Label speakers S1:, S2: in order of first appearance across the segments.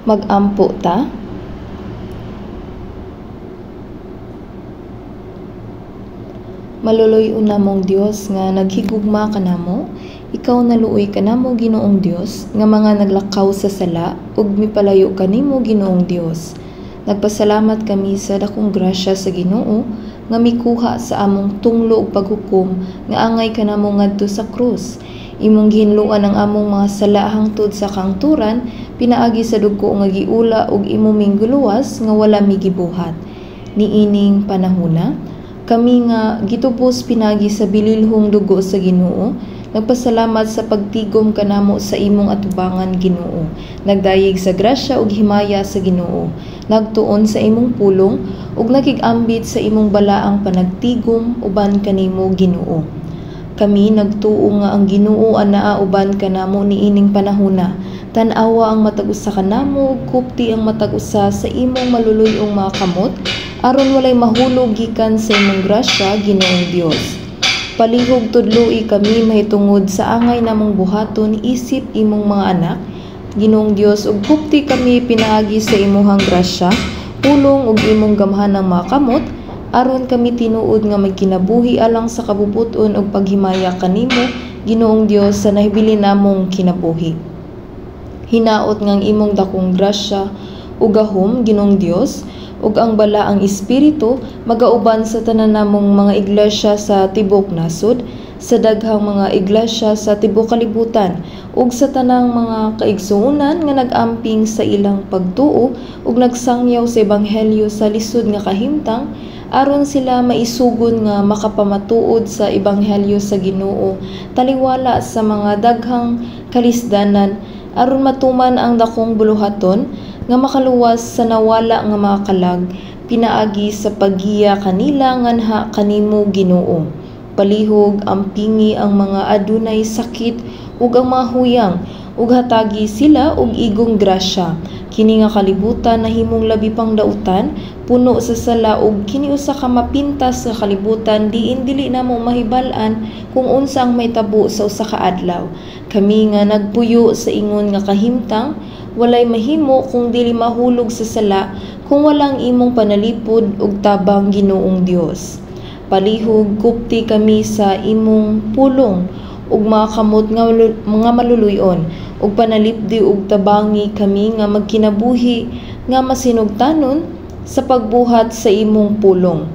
S1: Mag-ampo ta. Maluluy-on namong Dios nga naghigugma kanamo, ikaw naluoy kanamo Ginoong Dios nga mga naglakaw sa sala ug mipalayo kanimo Ginoong Dios. Nagpasalamat kami sa dakong grasya sa Ginoo nga mikuha sa among tunglo ug paghukom nga angay kanamo ngadto sa krus. Imong gihinloan ang among mga sala hangtod sa kangturan pinaagi sa dugo nga giula ug imo ming giluwas nga wala mi gibuhat. Niining panahona, kami nga gitubos pinaagi sa bililhong dugo sa Ginoo, nagpasalamat sa pagtigom kanamo sa imong atubangan Ginoo. Nagdayeg sa grasya ug himaya sa Ginoo, nagtuon sa imong pulong ug nakig-ambit sa imong balaang panagtigom uban kanimo Ginoo. Kami nagtuo nga ang Ginoo anaa uban kanamo niining panahona. Tan-awa ang matag usa kanamo ug kupti ang matag usa sa imong maluluy-ong mga kamot aron walay mahulog gikan sa imong grasya Ginoong Dios. Palihog tudloi kami mahitungod sa angay namong buhaton isip imong mga anak Ginoong Dios ug kupti kami pinaagi sa imuhang grasya, pulong ug imong gamhanang mga kamot aron kami tinuod nga magkinabuhi alang sa kabubut-on ug paghimaya kanimo Ginoong Dios sa nahibilin namong kinabuhi. Hinaot ngang imong dakong grasya ug gahom Ginoong Dios ug ang balaang espiritu magauban sa tanan namong mga iglesia sa tibuok nasod, sa daghang mga iglesia sa tibuok kalibutan ug sa tanang mga kaigsuonan nga nag-amping sa ilang pagtuo ug nagsangyaw sa ebanghelyo sa lisod nga kahimtang aron sila maisugon nga makapamatuod sa ebanghelyo sa Ginoo taliwala sa mga daghang kalisdanan aron matuman ang dakong buluhaton nga makaluwas sa nawala nga mga kalag pinaagi sa paggiya kanila nganha kanimo Ginoo. Palihog ampingi ang mga adunay sakit ug ang mga huyang ug hatagi sila og igong grasya. Kini nga kalibutan nahimong labi pang dautan, puno sa sala ug kini usa ka mapintas nga kalibutan diin dili namo mahibal-an kung unsa ang mahitabo sa usa ka adlaw. Kami nga nagpuyo sa ingon nga kahimtang walay mahimo kung dili mahulog sa sala kung walang imong panalipod ug tabang Ginoong Dios. Palihog kupti kami sa imong pulong ug mga kamot nga mga maluluy-on ug panalipdi ug tabangi kami nga magkinabuhi nga masinugtanon sa pagbuhat sa imong pulong.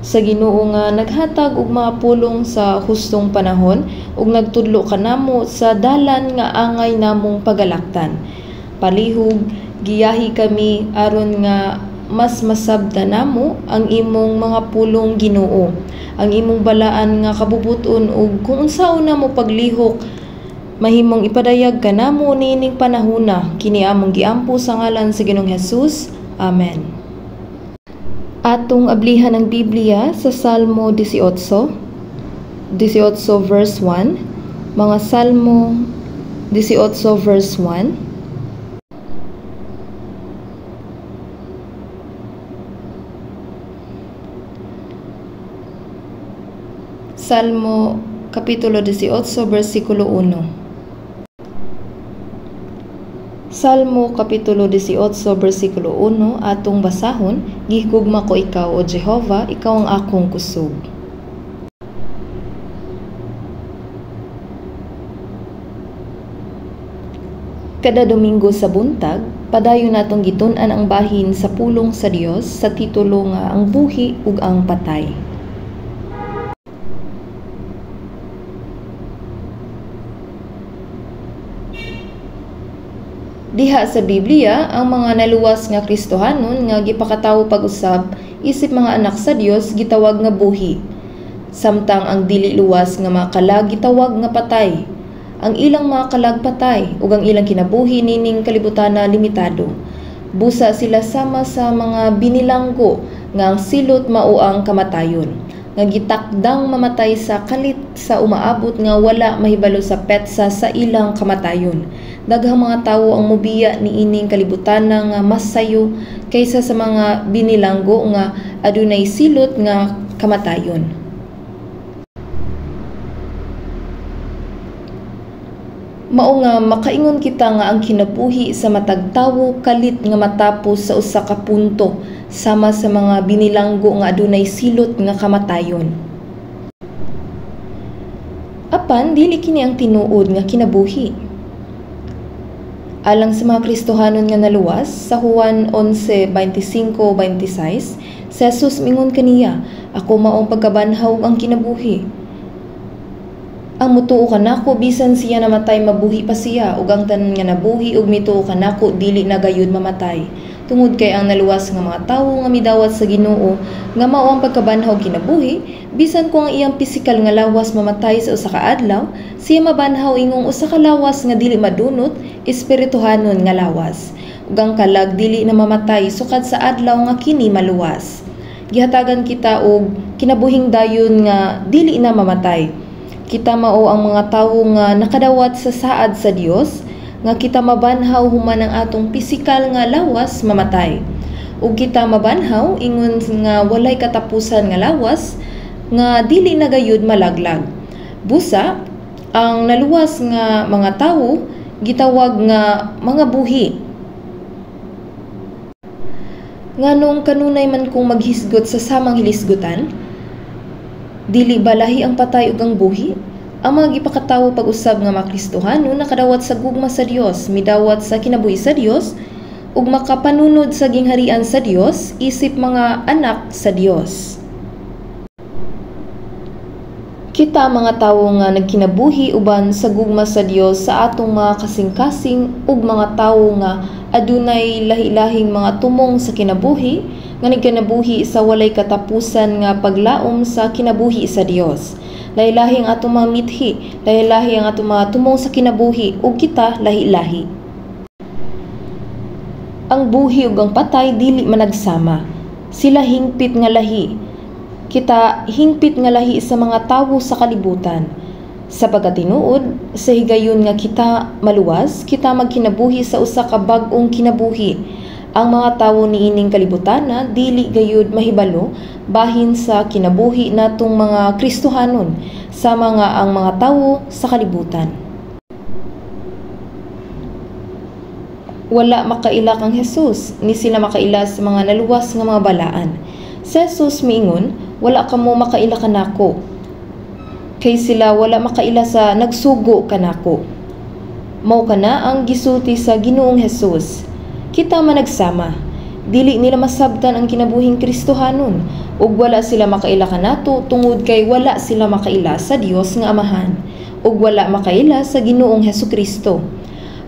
S1: Sa Ginoo nga naghatag og mga pulong sa hustong panahon ug nagtudlo kanamo sa dalan nga angay namong pagalaktan. Palihog giyahi kami aron nga mas masabta namo ang imong mga pulong Ginoo, ang imong balaan nga kabubut-on ug kung unsaon namo paglihok mahimong ipadayag kanamo niining panahona. Kini among giampo sa ngalan sa Ginoong Hesus. Amen. Atong ablihan ang Biblia sa Salmo 18, 18 verse 1, mga Salmo 18 verse 1. Salmo Kapitulo 18, versikulo 1. Salmo Kapitulo 18, versikulo 1, atong basahon, gihigugma ko ikaw, O Jehova, ikaw ang akong kusog. Kada Domingo sa buntag, padayon natong gitun-an ang bahin sa pulong sa Dios sa titulo nga Ang Buhi ug ang Patay. Diha sa Biblia, ang mga naluwas nga Kristohanon nga gipakatawo pag-usab isip mga anak sa Dios gitawag nga buhi. Samtang ang dili luwas nga mga kalag gitawag nga patay. Ang ilang mga kalag patay ug ang ilang kinabuhi nining kalibutana limitado. Busa sila sama sa mga binilanggo nga ang silot mao ang kamatayon, nga gitakdang mamatay sa kalit sa umaabot nga wala mahibalo sa petsa sa ilang kamatayon. Daghang mga tawo ang mobiya niining kalibutana nga mas sayo kaysa sa mga binilanggo nga adunay silot nga kamatayon. Mao nga makaingon kita nga ang kinabuhi sa matag tawo kalit nga matapos sa usa ka punto, sama sa mga binilanggo nga adunay silot nga kamatayon. Apan dili kini ang tinuod nga kinabuhi. Alang sa mga Kristohanon nga naluwas, sa Juan 11:25-26, si Jesus mingon kaniya, "Ako maong pagkabanhaw ug ang kinabuhi. Ang mutuo kanako, bisan siya namatay, mabuhi pa siya, ug ang tanan nga nabuhi ug mituo kanako dili na gayud mamatay." Tungod kay ang naluwas nga mga tawo nga midawat sa Ginoo nga mao ang pagkabanhaw kinabuhi, bisan kung ang iyang pisikal nga lawas mamatay sa usa ka adlaw, siya mabanhaw ingong usa ka lawas nga dili madunot, espirituhanon nga lawas. Ug ang kalag dili na mamatay sukad sa adlaw nga kini maluwas. Gihatagan kita og kinabuhing dayon nga dili na mamatay. Kita mao ang mga tawo nga nakadawat sa saad sa Dios, nga kita mabanhaw human ang atong pisikal nga lawas mamatay. Ug kita mabanhaw ingon nga walay katapusan nga lawas nga dili na gayud malaglag. Busa ang naluwas nga mga tawo gitawag nga mga buhi. Nganong kanunay man kong maghisgot sa samang hilisgutan? Dili ba lahi ang patay ug ang buhi? Ang mga gipakatawo pag-usab nga mga Kristohano nakadawat sa gugma sa Dios, midawat sa kinabuhi sa Dios, ug makapanunod sa gingharian sa Dios isip mga anak sa Dios. Kita mga tawo nga nagkinabuhi uban sa gugma sa Dios sa atong mga kasing-kasing ug mga tawo nga adunay lahi-lahing mga tumong sa kinabuhi nga nagkinabuhi sa walay katapusan nga paglaom sa kinabuhi sa Dios. Lahi-lahi ang atong mga mithi, lahi-lahi ang atong mga tumong sa kinabuhi ug kita lahi-lahi. Ang buhi ug ang patay dili managsama. Sila hingpit nga lahi. Kita hingpit nga lahi sa mga tawo sa kalibutan. Sa pagkatinuod, sa higayon nga kita maluwas, kita magkinabuhi sa usa ka bag-ong kinabuhi. Ang mga tawo niining kalibutana dili gayud mahibalo bahin sa kinabuhi natong mga Kristohanon sama nga ang mga tawo sa kalibutan. Wala makaila kang Jesus, ni sila makaila sa mga naluwas nga mga balaan. Si Jesus miingon, "Wala kamo makaila kanako." Kay sila wala makaila sa nagsugo kanako. Mao kana ang gisulti sa Ginoong Jesus. Kita managsama. Dili nila masabtan ang kinabuhing Kristohanon ug wala sila makaila kanato tungod kay wala sila makaila sa Dios nga Amahan ug wala makaila sa Ginoong Hesukristo.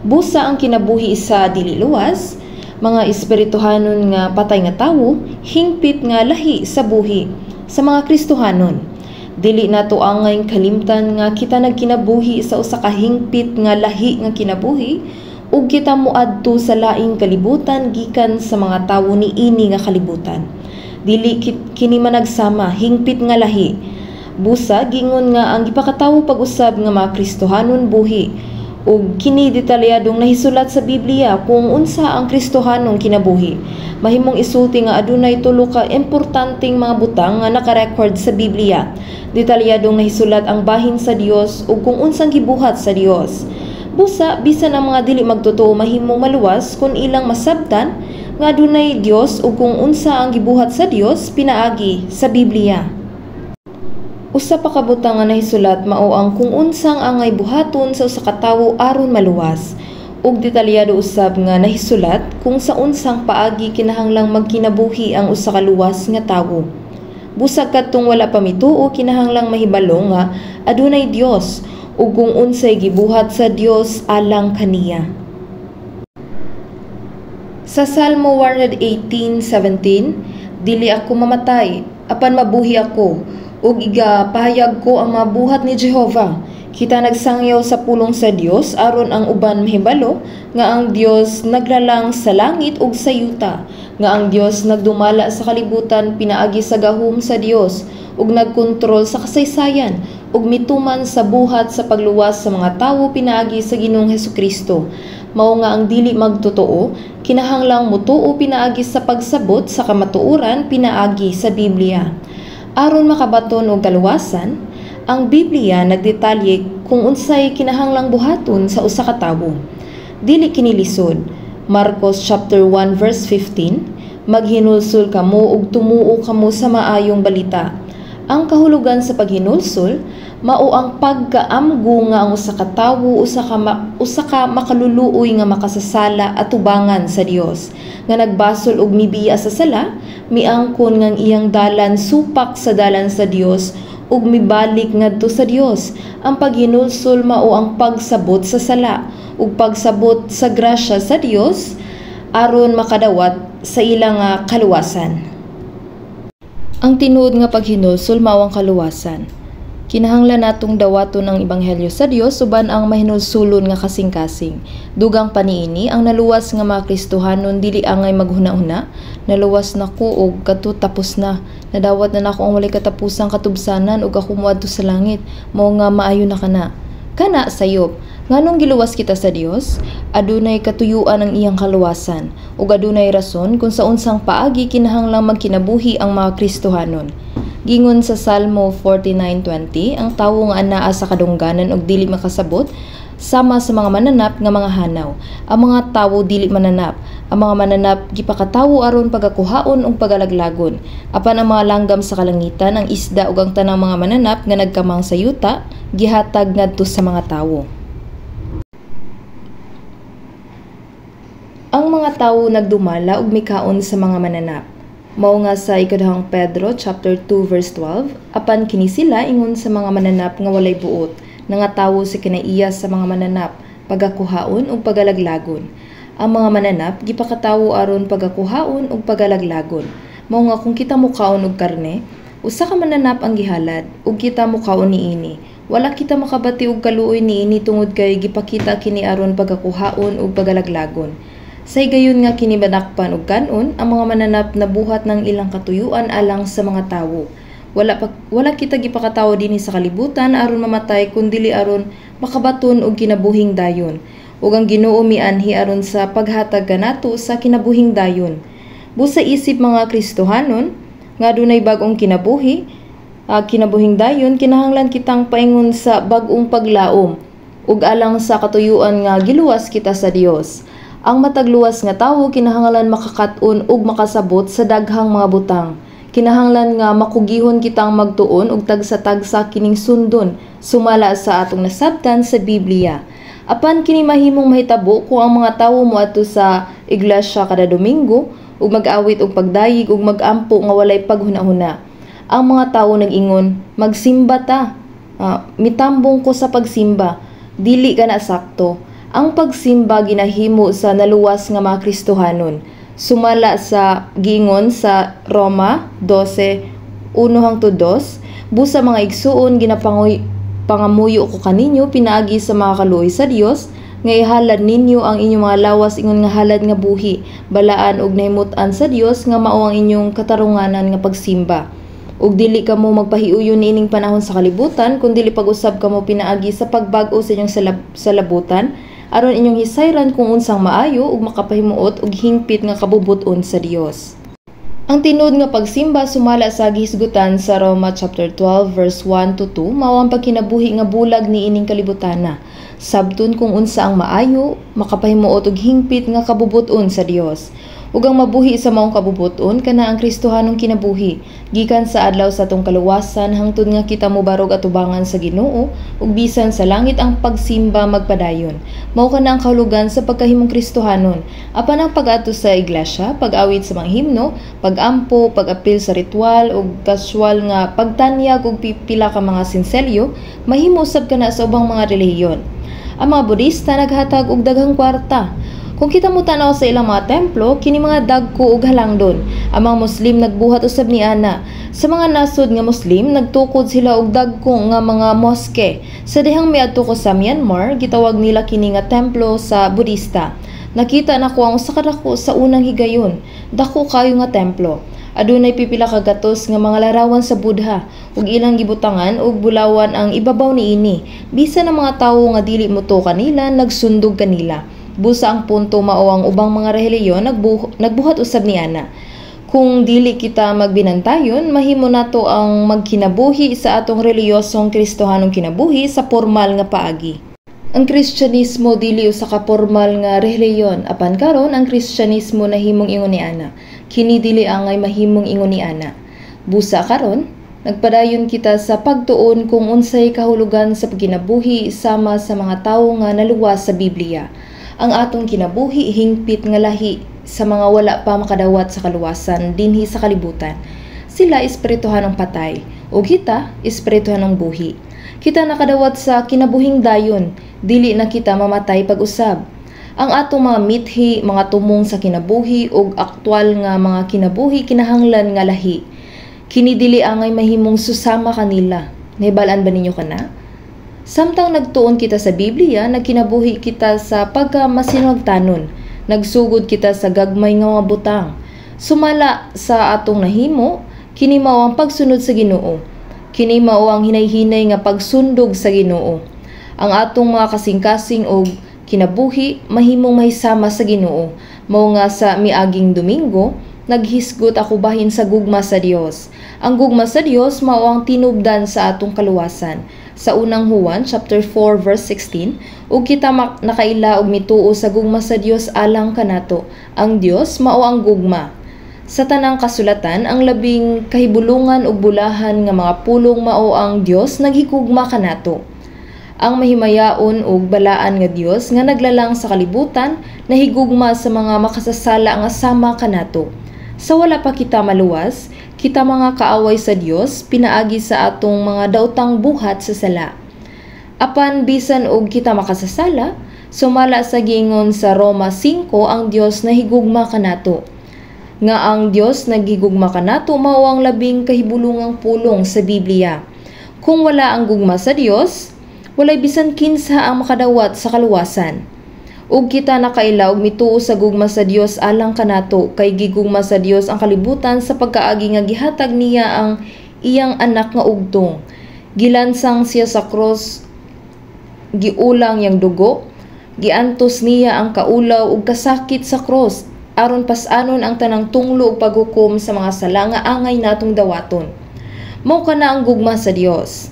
S1: Busa ang kinabuhi sa dili luwas, mga espirituhanon nga patay nga tawo, hingpit nga lahi sa buhi sa mga Kristohanon. Dili nato angay kalimtan nga kita nagkinabuhi sa usa ka hingpit nga lahi nga kinabuhi ug kita moadto sa laing kalibutan gikan sa mga tawo niini nga kalibutan. Dili kini managsama, hingpit nga lahi. Busa gingon nga ang gipakatawo pag-usab nga mga Kristohanon buhi ug kini detalyadong nahisulat sa Biblia kung unsa ang Kristohanong kinabuhi. Mahimong isulti nga adunay tulo ka importanteng mga butang nga naka-record sa Biblia. Detalyadong nahisulat ang bahin sa Dios ug kung unsang gibuhat sa Dios. Busa bisan ang mga dili magtotoo mahimong maluwas kung ilang masabtan nga adunay Dios ug kung unsa ang gibuhat sa Dios pinaagi sa Biblia. Usa pa ka butang nga nahisulat mao ang kung unsang angay buhaton sa usa ka tawo aron maluwas, ug detalyado usab nga nahisulat kung sa unsang paagi kinahanglang magkinabuhi ang usa ka luwas nga tawo. Busag kadtong wala pa mituo kinahanglang mahibalo nga adunay Dios ug kung unsay gibuhat sa Dios alang kaniya. Sa Salmo 118:17, "Dili ako mamatay, apan mabuhi ako, ug igapahayag ko ang mga buhat ni Jehova." Kita nagsangyaw sa pulong sa Dios aron ang uban mahibalo nga ang Dios naglalang sa langit ug sa yuta, nga ang Dios nagdumala sa kalibutan pinaagi sa gahom sa Dios ug nagkontrol sa kasaysayan ug mituman sa buhat sa pagluwas sa mga tawo pinaagi sa Ginoong Hesukristo. Mao nga ang dili magtotoo kinahanglang mutuo pinaagi sa pagsabot sa kamatuoran pinaagi sa Biblia. Aron makabaton og kaluwasan, Ang Biblia nagdetalye kung unsay kinahanglang buhaton sa usa ka tawo. Dili kini lisod. Marcos chapter 1 verse 15, "Maghinulsol kamo ug tumuo kamo sa maayong balita." Ang kahulugan sa paghinulsol mao ang pagkaamgo nga ang usa ka tawo usa ka makaluluoy nga makasasala atubangan sa Dios, nga nagbasol og mibiya sa sala, miangkon nga ang iyang dalan supak sa dalan sa Dios ug mibalik ngadto sa Dios. Ang paghinulsol mao ang pagsabot sa sala ug pagsabot sa grasya sa Dios aron makadawat sa ilang kaluwasan. Ang tinuod nga paghinulsol mao ang kaluwasan. Kinahanglan natong dawaton ang ebanghelyo sa Dios uban ang mahinulsulon nga kasing-kasing. Dugang pa niini, ang naluwas nga mga Kristohanon dili angay maghuna-huna, "Naluwas nako og kadto tapos na. Nadawat na nako ang walay katapusang katubsanan ug ako moadto sa langit, mao nga maayo na kana." Kana sayop. Nganong giluwas kita sa Dios? Adunay katuyuan ang iyang kaluwasan ug adunay rason kung sa unsang paagi kinahanglang magkinabuhi ang mga Kristohanon. Gingon sa Salmo 49:20, ang tawo nga anaa sa kadungganan og dili makasabot sama sa mga mananap nga mga hanaw. Ang mga tawo dili mananap. Ang mga mananap gipakatawo aron pagakuhaon ug pagalaglagon. Apan ang mga langgam sa kalangitan, ang isda ug ang tanang mga mananap nga nagkamang sa yuta gihatag ngadto sa mga tawo. Ang mga tawo nagdumala ug mikaon sa mga mananap. Mao nga sa ikaduhang Pedro chapter 2 verse 12, apan kini sila ingon sa mga mananap nga walay buot, nangatawo sa kinaiya sa mga mananap, pagakuhaon ug pagalaglagon. Ang mga mananap gipakatawo aron pagakuhaon ug pagalaglagon. Mao nga kung kita mukaon og karne, usa ka mananap ang gihalad ug kita mukaon niini, wala kita makabati og kaluoy niini tungod kay gipakita kini aron pagakuhaon ug pagalaglagon. Sa higayon nga kini manakpan og kan-on, ang mga mananap nabuhat ng ilang katuyuan alang sa mga tawo. Wala kita gipakatawo dinhi sa kalibutan aron mamatay kundili aron makabaton og kinabuhing dayon. Ug ang Ginoo mianhi aron sa paghatag kanato sa kinabuhing dayon. Busa isip mga Kristohanon nga adunay bag-ong kinabuhi, kinabuhing dayon, kinahanglan kitang paingon sa bag-ong paglaom ug alang sa katuyuan nga giluwas kita sa Dios. Ang matag luwas nga tawo kinahanglan makakat-on ug makasabot sa daghang mga butang. Kinahanglan nga makugihon kitang magtuon og tagsa-tagsa kining sundon sumala sa atong nasabtan sa Biblia. Apan kini mahimong mahitabo kung ang mga tawo moadto sa iglesia kada Domingo ug mag-awit og pagdayeg ug mag-ampo nga walay paghuna-huna. Ang mga tawo nag-ingon, "Magsimba ta. Mitambong ko sa pagsimba." Dili ka na sakto. Ang pagsimba ginahimo sa naluwas nga mga Kristohanon. Sumala sa giingon sa Roma 12:1-2, "Busa mga igsuon, pangamuyo ko kaninyo pinaagi sa mga kaluoy sa Dios nga ihalad ninyo ang inyong mga lawas ingon nga halad nga buhi, balaan ug nahimut-an sa Dios nga mao ang inyong katarunganan nga pagsimba. Ug dili kamo magpahiuyon niining panahon sa kalibutan, kun dili pag-usab kamo pinaagi sa pagbag-o sa inyong salabutan, aron inyong hisayran kung unsang maayo ug makapahimuot ug hingpit nga kabubut-on sa Dios." Ang tinuod nga pagsimba sumala sa gihisgutan sa Roma chapter 12 verse 1-2 mao ang pagkinabuhi nga bulag niining kalibutana. Sabton kung unsa ang maayo, makapahimuot ug hingpit nga kabubut-on sa Dios. Ug ang mabuhi sa maong kabubut-on kana ang Kristohanong kinabuhi, gikan sa adlaw sa atong kaluwasan hangtod nga kita mobarog atubangan sa Ginoo ug bisan sa langit ang pagsimba magpadayon. Mao kana ang kahulugan sa pagkahimong Kristohanon. Apan ang pag-adto sa iglesia, pag-awit sa mga himno, pag-ampo, pag-apil sa ritual ug casual nga pagtanyag og pipila ka mga sinselyo, mahimo usab kana sa ubang mga relihiyon. Ang mga Budista naghatag og daghang kwarta. Kung kita mo tan-aw sa ilang mga templo, kini mga dagko ug halangdon. Ang mga Muslim nagbuhat usab ni ana. Sa mga nasod nga Muslim, nagtukod sila og dagko nga mga moske. Sa dihang miadto ko sa Myanmar, gitawag nila kini nga templo sa Budista. Nakita nako ang usa ka dako sa unang higayon. Dako kayo nga templo. Adunay pipila ka gatos nga mga larawan sa Buddha ug ilang gibutangan og bulawan ang ibabaw niini. Bisan ang mga tawo nga dili motuo kanila, nagsundog kanila. Busa ang punto mao ang ubang mga relihiyon nagbuhat usab ni ana. Kung dili kita magbinantayon, mahimo nato ang magkinabuhi sa atong reliyosong Kristohanong kinabuhi sa pormal nga paagi. Ang Kristyanismo dili usa ka pormal nga relihiyon, apan karon ang Kristyanismo nahimong ingon niana. Kini dili angay mahimong ingon niana. Busa karon, nagpadayon kita sa pagtuon kung unsay kahulugan sa pagkinabuhi sama sa mga tawo nga naluwas sa Biblia. Ang atong kinabuhi hingpit nga lahi sa mga wala pa makadawat sa kaluwasan dinhi sa kalibutan. Sila espirituhanong patay, ug kita espirituhanong buhi. Kita nakadawat sa kinabuhing dayon, dili na kita mamatay pag-usab. Ang atong mga mithi, mga tumong sa kinabuhi ug aktwal nga mga kinabuhi kinahanglan nga lahi. Kini dili angay mahimong susama kanila. Nahibal-an ba ninyo kana? Samtang nagtuon kita sa Biblia, nagkinabuhi kita sa pagka masinugtanon. Nagsugod kita sa gagmay nga mga butang. Sumala sa atong nahimo, kini mao ang pagsunod sa Ginoo. Kini mao ang hinay-hinay nga pagsundog sa Ginoo. Ang atong mga kasing-kasing og kinabuhi mahimong mahisama sa Ginoo. Mao nga sa miaging Domingo, naghisgot ako bahin sa gugma sa Dios. Ang gugma sa Dios mao ang tinubdan sa atong kaluwasan. Sa Unang Juan chapter 4 verse 16, ug kita nakaila og mituo sa gugma sa Dios alang kanato. Ang Dios mao ang gugma. Sa tanang kasulatan, ang labing kahibulungan ug bulahan nga mga pulong mao ang Dios naghigugma kanato. Ang mahimayaon ug balaan nga Dios nga naglalang sa kalibutan nahigugma sa mga makasasala nga sama kanato. Sa wala pa kita maluwas, kita mga kaaway sa Dios pinaagi sa atong mga daotang buhat sa sala. Apan bisan og kita makasasala, sumala sa giingon sa Roma 5, ang Dios nahigugma kanato. Nga ang Dios naghigugma kanato mao ang labing kahibulungang pulong sa Biblia. Kung wala ang gugma sa Dios, walay bisan kinsa ang makadawat sa kaluwasan. Ug kita nakaila og mituo sa gugma sa Dios alang kanato, kay gigugma sa Dios ang kalibutan sa pagkaagi nga gihatag niya ang iyang anak nga ugtong. Gilansang siya sa cross, giulang yang dugo, giantos niya ang kaulaw ug kasakit sa cross aron pas-anon ang tanang tunglo ug paghukom sa mga sala nga angay natong dawaton. Mao kana ang gugma sa Dios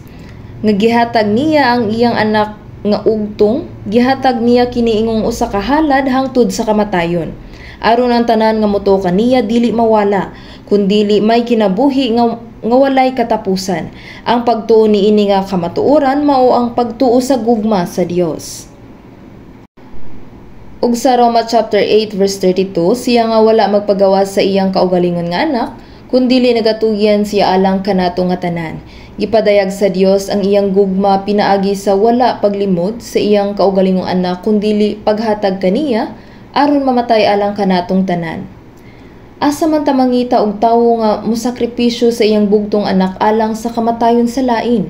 S1: nga gihatag niya ang iyang anak nga ugtong, gihatag niya kini ingong usa ka halad hangtod sa kamatayon. Aron ang tanan nga motuo kaniya dili mawala, kundili may kinabuhi nga walay katapusan. Ang pagtuo niini nga kamatuoran mao ang pagtuo sa gugma sa Dios. Ug sa Roma chapter 8 verse 32, siya nga wala magpagawas sa iyang kaugalingon nga anak, kundili nagatugyan siya alang kanato nga tanan. Gipadayag sa Dios ang iyang gugma pinaagi sa wala paglimod sa iyang kaugalingong anak, kundili paghatag kaniya aron mamatay alang kanatong tanan. Asa man ta mangita og tawo nga mosakripisyo sa iyang bugtong anak alang sa kamatayon sa lain?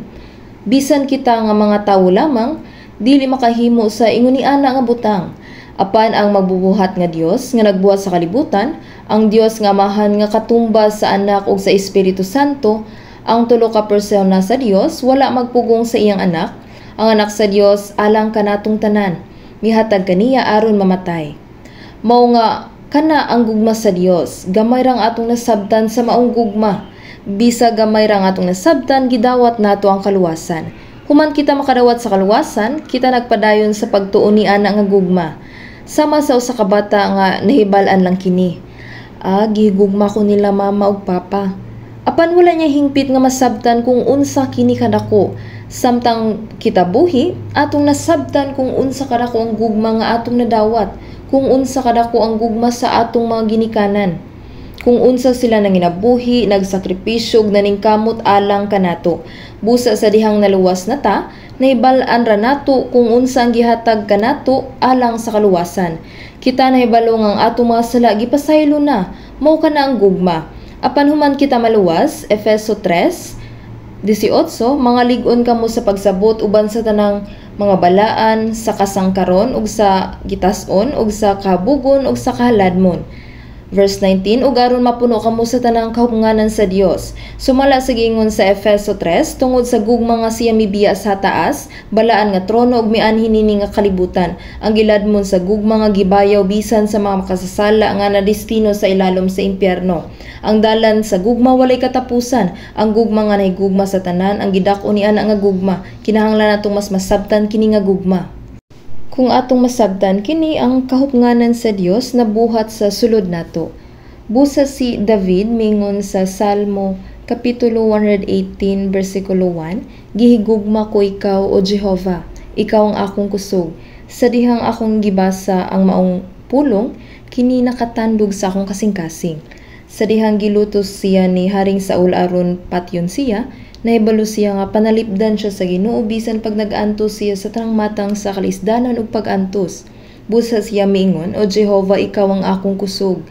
S1: Bisan kita nga mga tawo lamang, dili makahimo sa ingon ni ana nga butang. Apan ang magbubuhat nga Dios nga nagbuhat sa kalibutan, ang Dios nga Amahan nga katumbas sa Anak ug sa Espiritu Santo, ang tulo ka persona sa Dios, wala magpugong sa iyang anak, ang anak sa Dios alang kanatong tanan, mihatag kaniya aron mamatay. Mao nga kana ang gugma sa Dios, gamay rang atong nasabtan sa maong gugma. Bisa gamay rang atong nasabtan, gidawat nato ang kaluwasan. Human kita makadawat sa kaluwasan, kita nagpadayon sa pagtuo ni ana nga gugma. Sama sa usa ka bata nga nahibal-an lang kini. Ah, gihigugma ko nila mama ug papa. Apan wala niya hingpit nga masabtan kung unsa kini kadako. Samtang kita buhi, atong nasabtan kung unsa kadako ang gugma nga atong nadawat, kung unsa kadako ang gugma sa atong mga ginikanan. Kung unsa sila nanginabuhi, nagsakripisyo ug naningkamot alang kanato. Busa sa dihang naluwas na ta, nahibal-an ra nato kung unsa ang gihatag kanato alang sa kaluwasan. Kita nahibalo nga ang atong mga sala gipasaylo na, mao kana ang gugma. Apan human kita maluwas, Efeso 3:18, mga lig-on kamo sa pagsabot uban sa tanang mga balaan, sa kasangkaron ug sa gitas-on ug sa kabugon ug sa kahaladmon. Verse 19, ug aron mapuno kamo sa tanang kahupnganan sa Dios. Sumala sa giingon sa Efeso 3, tungod sa gugma nga siya mibiya sa taas, balaan nga trono ug mianhi nini nga kalibutan. Ang giladmon sa gugma nga gibayaw bisan sa mga makasasala nga nadestino sa ilalom sa impyerno. Ang dalan sa gugma walay katapusan. Ang gugma nga nahigugma sa tanan, ang gidak-on ni ana nga gugma. Kinahanglan natong mas masabtan kini nga gugma. Kung atong masabtan kini ang kahupnganan sa Dios nabuhat sa sulod nato. Busa si David mingon sa Salmo kapitulo 118 bersikulo 1, gihigugma ko ikaw, o Jehova, ikaw ang akong kusog. Sa dihang akong gibasa ang maong pulong, kini nakatandog sa akong kasing-kasing. Sa dihang gilutos siya ni Haring Saul aron patyon siya, nahibalo siya nga panalipdan siya sa Ginoo bisan pag nag-antos siya sa tanang matang sa kalisdanan ug pag-antos. Busa siya miingon, O Jehova, ikaw ang akong kusog.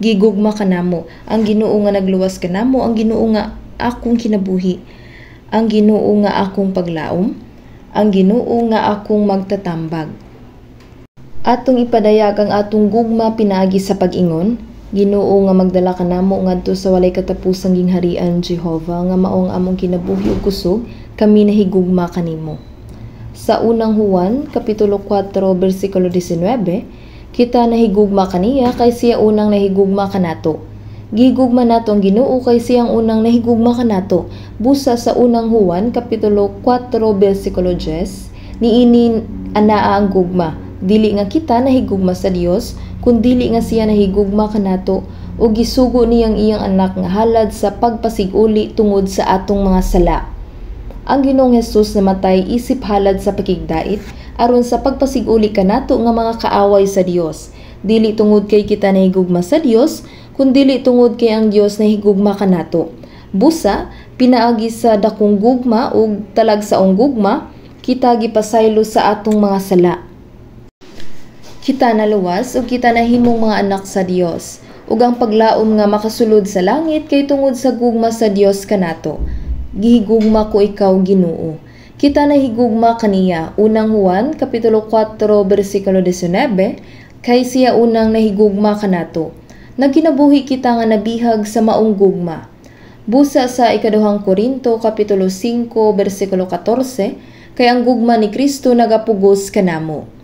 S1: Gigugma kanamo, ang Ginoo nga nagluwas kanamo, ang Ginoo nga akong kinabuhi, ang Ginoo nga akong paglaom, ang Ginoo nga akong magtatambag. Atong ipadayag ang atong gugma pinaagi sa pag-ingon, Ginoo nga magdala kanamo ngadto sa walay katapusang gingharian, Jehova, nga mao ang among kinabuhi ug kusog, kami nahigugma kanimo. Sa unang Juan, kapitulo 4, bersikulo 19, kita nahigugma kaniya kay siya unang nahigugma kanato. Gigugma nato ang Ginoo kay siyang unang nahigugma kanato. Busa sa unang Juan, kapitulo 4, bersikulo 10, niini anaa ang gugma. Dili nga kita nahigugma sa Dios, kundili nga siya nahigugma kanato ug gisugo niyang iyang anak nga halad sa pagpasiguli tungod sa atong mga sala. Ang Ginoong Hesus namatay isip halad sa pakigdait aron sa pagpasiguli kanato nga mga kaaway sa Dios. Dili tungod kay kita nahigugma sa Dios, kundili tungod kay ang Dios nahigugma kanato. Busa, pinaagi sa dakong gugma ug talagsaong gugma, kita gipasaylo sa atong mga sala. Kita naluwas ug kita nahimong mga anak sa Dios, ug ang paglaom nga makasulod sa langit kay tungod sa gugma sa Dios kanato. Gihigugma ko ikaw, Ginoo. Kita nahigugma kaniya. Unang Juan kapitulo 4 bersikulo 19, kay siya unang nahigugma kanato. Nagkinabuhi kita nga nabihag sa maong gugma. Busa sa ikaduhang Korinto kapitulo 5 bersikulo 14, kay ang gugma ni Kristo nagapugos kanamo.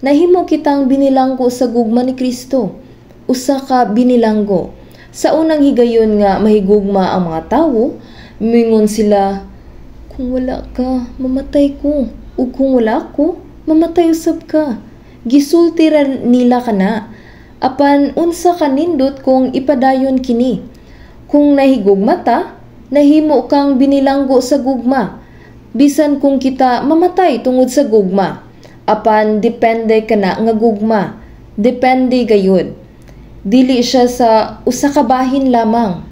S1: Nahimo kitang binilanggo sa gugma ni Kristo. Usa ka binilanggo. Sa unang higayon nga mahigugma ang mga tawo, mingon sila, kung wala ka, mamatay ko. Ug kung wala ko, mamatay usab ka. Gisulti ra nila kana. Apan unsa kanindot kung ipadayon kini? Kung nahigugma ta, nahimo kang binilanggo sa gugma. Bisan kung kita mamatay tungod sa gugma. Apan depende kana nga gugma. Depende gayud. Dili siya sa usa ka bahin lamang.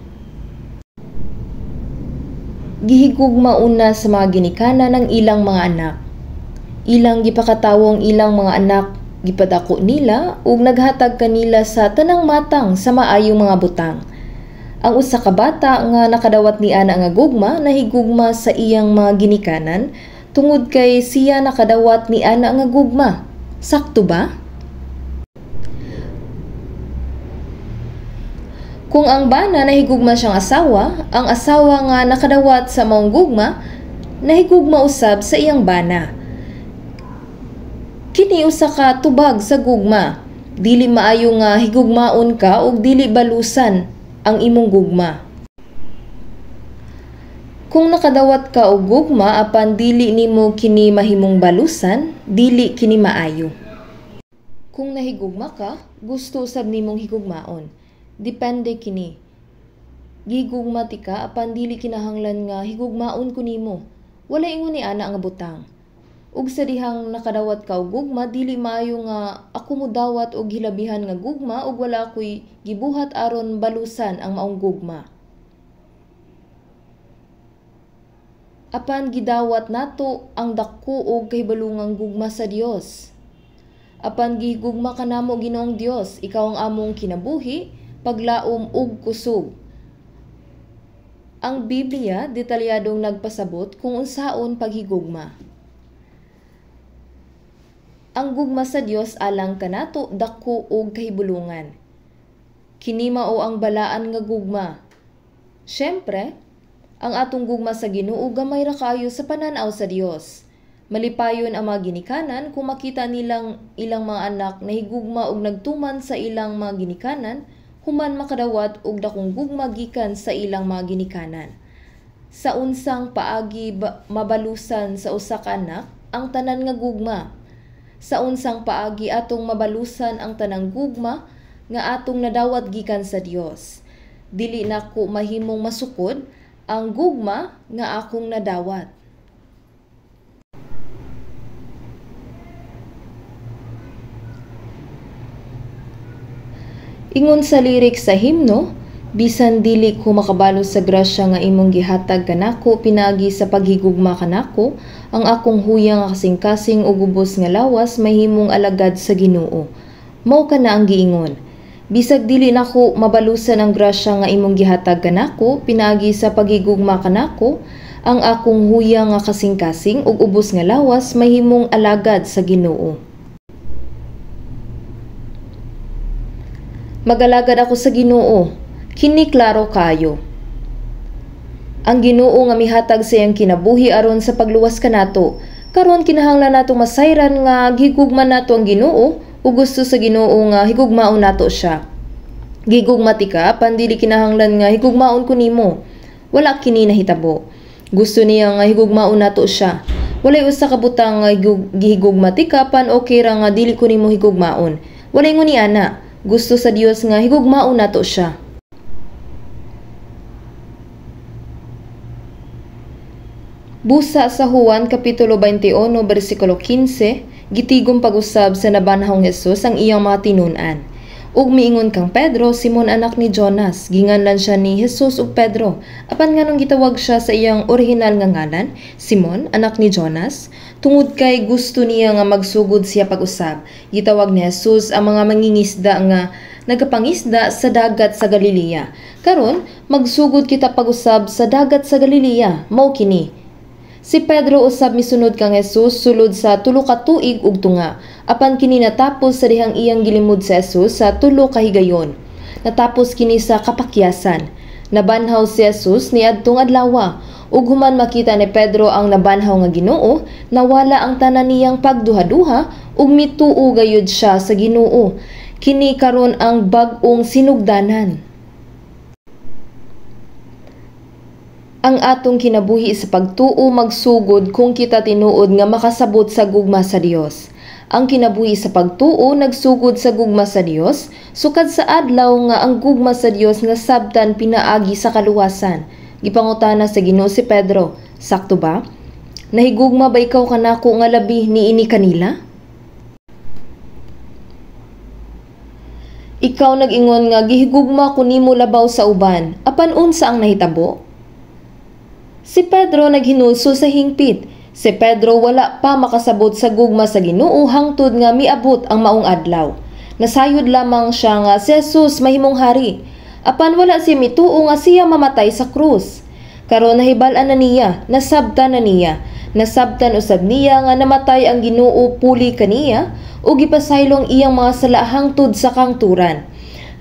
S1: Gihigugma una sa mga ginikanan ang ilang mga anak. Ilang gipakatawo ang ilang mga anak, gipadako nila ug naghatag kanila sa tanang matang sa maayong mga butang. Ang usa ka bata nga nakadawat ni ana nga gugma nahigugma sa iyang mga ginikanan tungod kay siya nakadawat ni ana nga gugma. Sakto ba? Kung ang bana nahigugma siyang asawa, ang asawa nga nakadawat sa maong gugma, nahigugma usab sa iyang bana. Kini usa ka tubag sa gugma. Dili maayo nga higugmaon ka ug dili balusan ang imong gugma. Kung nakadawat ka og gugma apan dili nimo kini mahimong balusan, dili kini maayo. Kung nahigugma ka, gusto usab nimong higugmaon. Depende kini. Gigugma ti ka apan dili kinahanglan nga higugmaon ko nimo. Wala ingon ni ana nga butang. Ug sa dihang nakadawat ka og gugma, dili maayo nga ako modawat og hilabihan nga gugma ug wala ako'y gibuhat aron balusan ang maong gugma. Apan gidawat nato ang dako og kahibalungang gugma sa Dios. Apan gihigugma kanamo Ginoong Dios, ikaw ang among kinabuhi, paglaom ug kusog. Ang Biblia detalyadong nagpasabot kung unsaon paghigugma. Ang gugma sa Dios alang kanato dako og kahibulungan. Kini mao ang balaan nga gugma. Syempre, ang atong gugma sa Ginoo gamay ra kaayo sa panan-aw sa Dios. Malipayon ang mga ginikanan kung makita nilang ilang mga anak nahigugma og nagtuman sa ilang mga ginikanan, human makadawat og dakong gugma gikan sa ilang mga ginikanan. Sa unsang paagi mabalusan sa usa ka anak ang tanan nga gugma? Sa unsang paagi atong mabalusan ang tanang gugma nga atong nadawat gikan sa Dios? Dili nako mahimong masukod ang gugma nga akong nadawat. Ingon sa lyrics sa himno, bisan dili ko makabalos sa grasya nga imong gihatag kanako pinaagi sa paghigugma kanako, ang akong huya nga kasing-kasing ug ubos nga lawas mahimong alagad sa Ginoo. Mao kana ang giingon. Bisag dili nako mabalusan ang grasya nga imong gihatag kanako pinaagi sa paghigugma kanako, ang akong huya nga kasing-kasing ug ubos nga lawas mahimong alagad sa Ginoo. Magalagad ako sa Ginoo, kini klaro kayo. Ang Ginoo nga mihatag sa iyang kinabuhi aron sa pagluwas kanato. Karon kinahanglan nato masayran nga gigugma nato ang Ginoo ug gusto sa Ginoo nga higugmaon nato siya. Gigugma tika apan dili kinahanglan nga higugmaon ko nimo. Wala kini nahitabo. Gusto niya nga higugmaon nato siya. Walay usa ka butang nga gihigugma tika apan okay ra nga dili ko nimo higugmaon. Walay nguni ana. Gusto sa Dios nga higugmaon nato siya. Busa sa Juan Kapitulo 21, versikulo 15, gitigom pag-usab sa nabanhawng Hesus ang iyang mga tinun-an. Ug miingon kang Pedro, Simon anak ni Jonas, ginganlan siya ni Hesus ug Pedro. Apan nganong gitawag siya sa iyang orihinal nga ngalan, Simon anak ni Jonas? Tungod kay gusto niya nga magsugod siya pag-usab. Gitawag ni Hesus ang mga mangingisda nga nagapangisda sa dagat sa Galilea. Karon, magsugod kita pag-usab sa dagat sa Galilea, mao kini. Si Pedro usab misunod kang Hesus sulod sa 3 ka tuig ug tunga. Apan kini natapos sa dihang iyang gilimod sa Hesus sa 3 ka higayon. Natapos kini sa kapakyasan. Nabanhaw si Hesus niadtong adlawa. Ug human makita ni Pedro ang nabanhaw nga Ginoo, nawala ang tanan niyang pagduhaduha ug mituo gayud siya sa Ginoo. Kini karon ang bag-ong sinugdanan. Ang atong kinabuhi sa pagtuo magsugod kung kita tinuod nga makasabot sa gugma sa Dios. Ang kinabuhi sa pagtuo nagsugod sa gugma sa Dios, sukad sa adlaw nga ang gugma sa Dios nasabtan pinaagi sa kaluwasan. Gipangutana sa Ginoo si Pedro, sakto ba? Nahigugma ba ikaw kanako nga labi niini kanila? Ikaw nag-ingon nga gihigugma ko nimo labaw sa uban, apan unsa ang nahitabo? Si Pedro naghinulso sa hingpit. Si Pedro wala pa makasabot sa gugma sa Ginoo hangtod nga miabot ang maong adlaw. Nasayod lamang siya nga si Jesus mahimong hari. Apan wala siya mituo nga siya mamatay sa krus. Karon nahibal-an na niya, nasabtan na niya. Nasabtan usab niya nga namatay ang Ginoo puli kaniya ug gipasaylo ang iyang mga sala hangtod sa kangturan.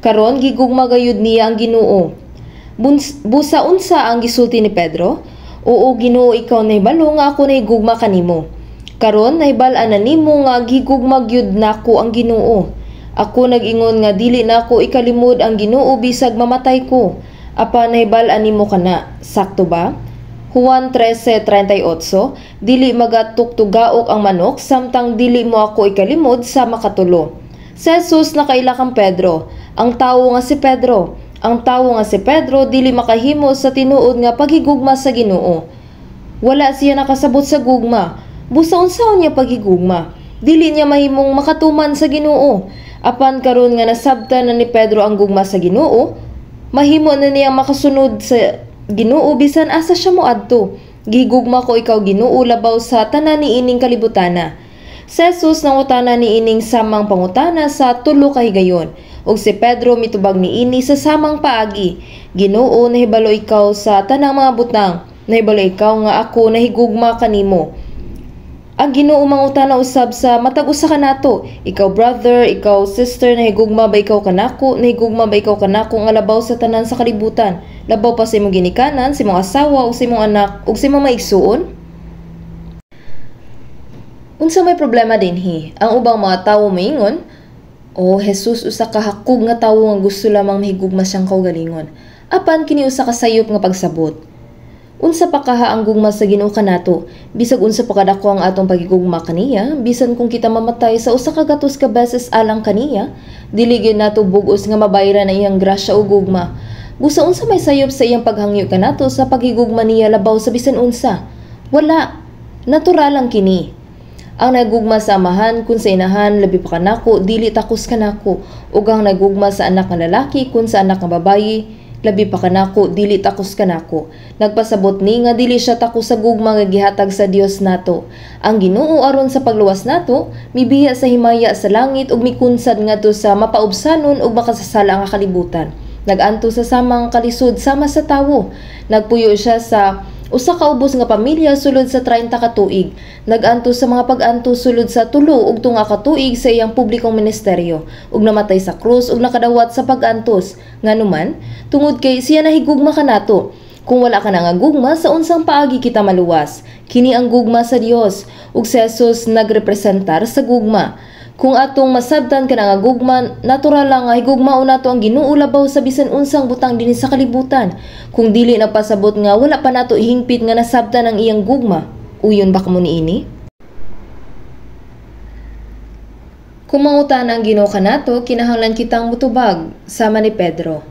S1: Karon gigugma gayud niya ang Ginoo. Busa unsa ang gisulti ni Pedro? Oo Ginoo, ikaw nahibalo nga ako nahigugma kanimo. Karon nahibal-an na nimo nga gigugma gyud nako ang Ginoo. Ako nag-ingon nga dili nako ikalimod ang Ginoo bisag mamatay ko. Apan nahibal-an nimo kana, sakto ba? Juan 13:38, dili magatuktugaok ang manok samtang dili mo ako ikalimod sa makatulo. Si Jesus nakaila kang Pedro, ang tawo nga si Pedro. Ang tawo nga si Pedro dili makahimo sa tinuod nga paghigugma sa Ginoo. Wala siya nakasabot sa gugma. Busa unsaon niya paghigugma? Dili niya mahimong makatuman sa Ginoo. Apan karon nga nasabtan na ni Pedro ang gugma sa Ginoo, mahimo na niya makasunod sa Ginoo bisan asa siya moadto. Gigugma ko ikaw Ginoo labaw sa tanan niining kalibutana. Si Jesus nangutana niining samang pangutana sa 3 ka higayon. Ug si Pedro mitubag niini sa samang paagi. Ginoo, nahibalo ikaw sa tanang mga butang. Nahibalo ikaw nga ako nahigugma kanimo. Ang Ginoo mangutana usab sa matag usa kanato. Ikaw brother, ikaw sister, nahigugma ba ikaw kanako? Nahigugma ba ikaw kanako nga labaw sa tanan sa kalibutan? Labaw pa sa imong ginikanan, sa imong asawa ug sa imong anak ug sa imong maigsuon? Unsa may problema dinhi? Ang ubang mga tawo moingon, "Oh, Jesus usa ka hakog nga tawo nga gusto lamang mahigugma siyang kaugalingon." Apan kini usa ka sayop nga pagsabot. Unsa pa kaha ang gugma sa Ginoo kanato? Bisag unsa pa kadako ang atong pagigugma kaniya, bisan kung kita mamatay sa 100 ka beses alang kaniya, dili gyud nato bug-os nga mabayran ang iyang grasya o gugma. Busa unsa may sayop sa iyang paghangyo kanato sa paghigugma niya labaw sa bisan unsa? Wala. Natural lang kini. Ang nagugma sa amahan kun sa inahan labi pa kanako dili takos kanako, ug ang nagugma sa anak nga lalaki kun sa anak nga babayi labi pa kanako dili takos kanako. Nagpasabot ni nga dili siya takos sa gugma nga gihatag sa Dios nato. Ang Ginoo aron sa pagluwas nato mibiya sa himaya sa langit ug mikunsad ngadto sa mapaubsanon ug makasasala nga kalibutan. Naganto sa samang kalisod sama sa tawo. Nagpuyo siya sa usa ka ubos nga pamilya sulod sa 30 ka tuig. Naganto sa mga pag-anto sulod sa 3 ug tunga ka tuig sa iyang publikong ministeryo ug namatay sa krus ug nakadawat sa pag-antos. Nganuman, tungod kay siya nahigugma kanato. Kung wala ka na nga gugma, sa unsang paagi kita maluwas? Kini ang gugma sa Dios ug si Jesus nagrepresentar sa gugma. Kung atong masabtan kana nga gugma, natural lang nga higugmaon nato ang Ginoo labaw sa bisan unsang butang dinhi sa kalibutan. Kung dili nagpasabot nga wala pa nato ihingpit nga nasabtan ang iyang gugma, uyon ba kamo niini? Kung mangutana ang Ginoo kanato, kinahanglan kitang mutubag sama ni Pedro.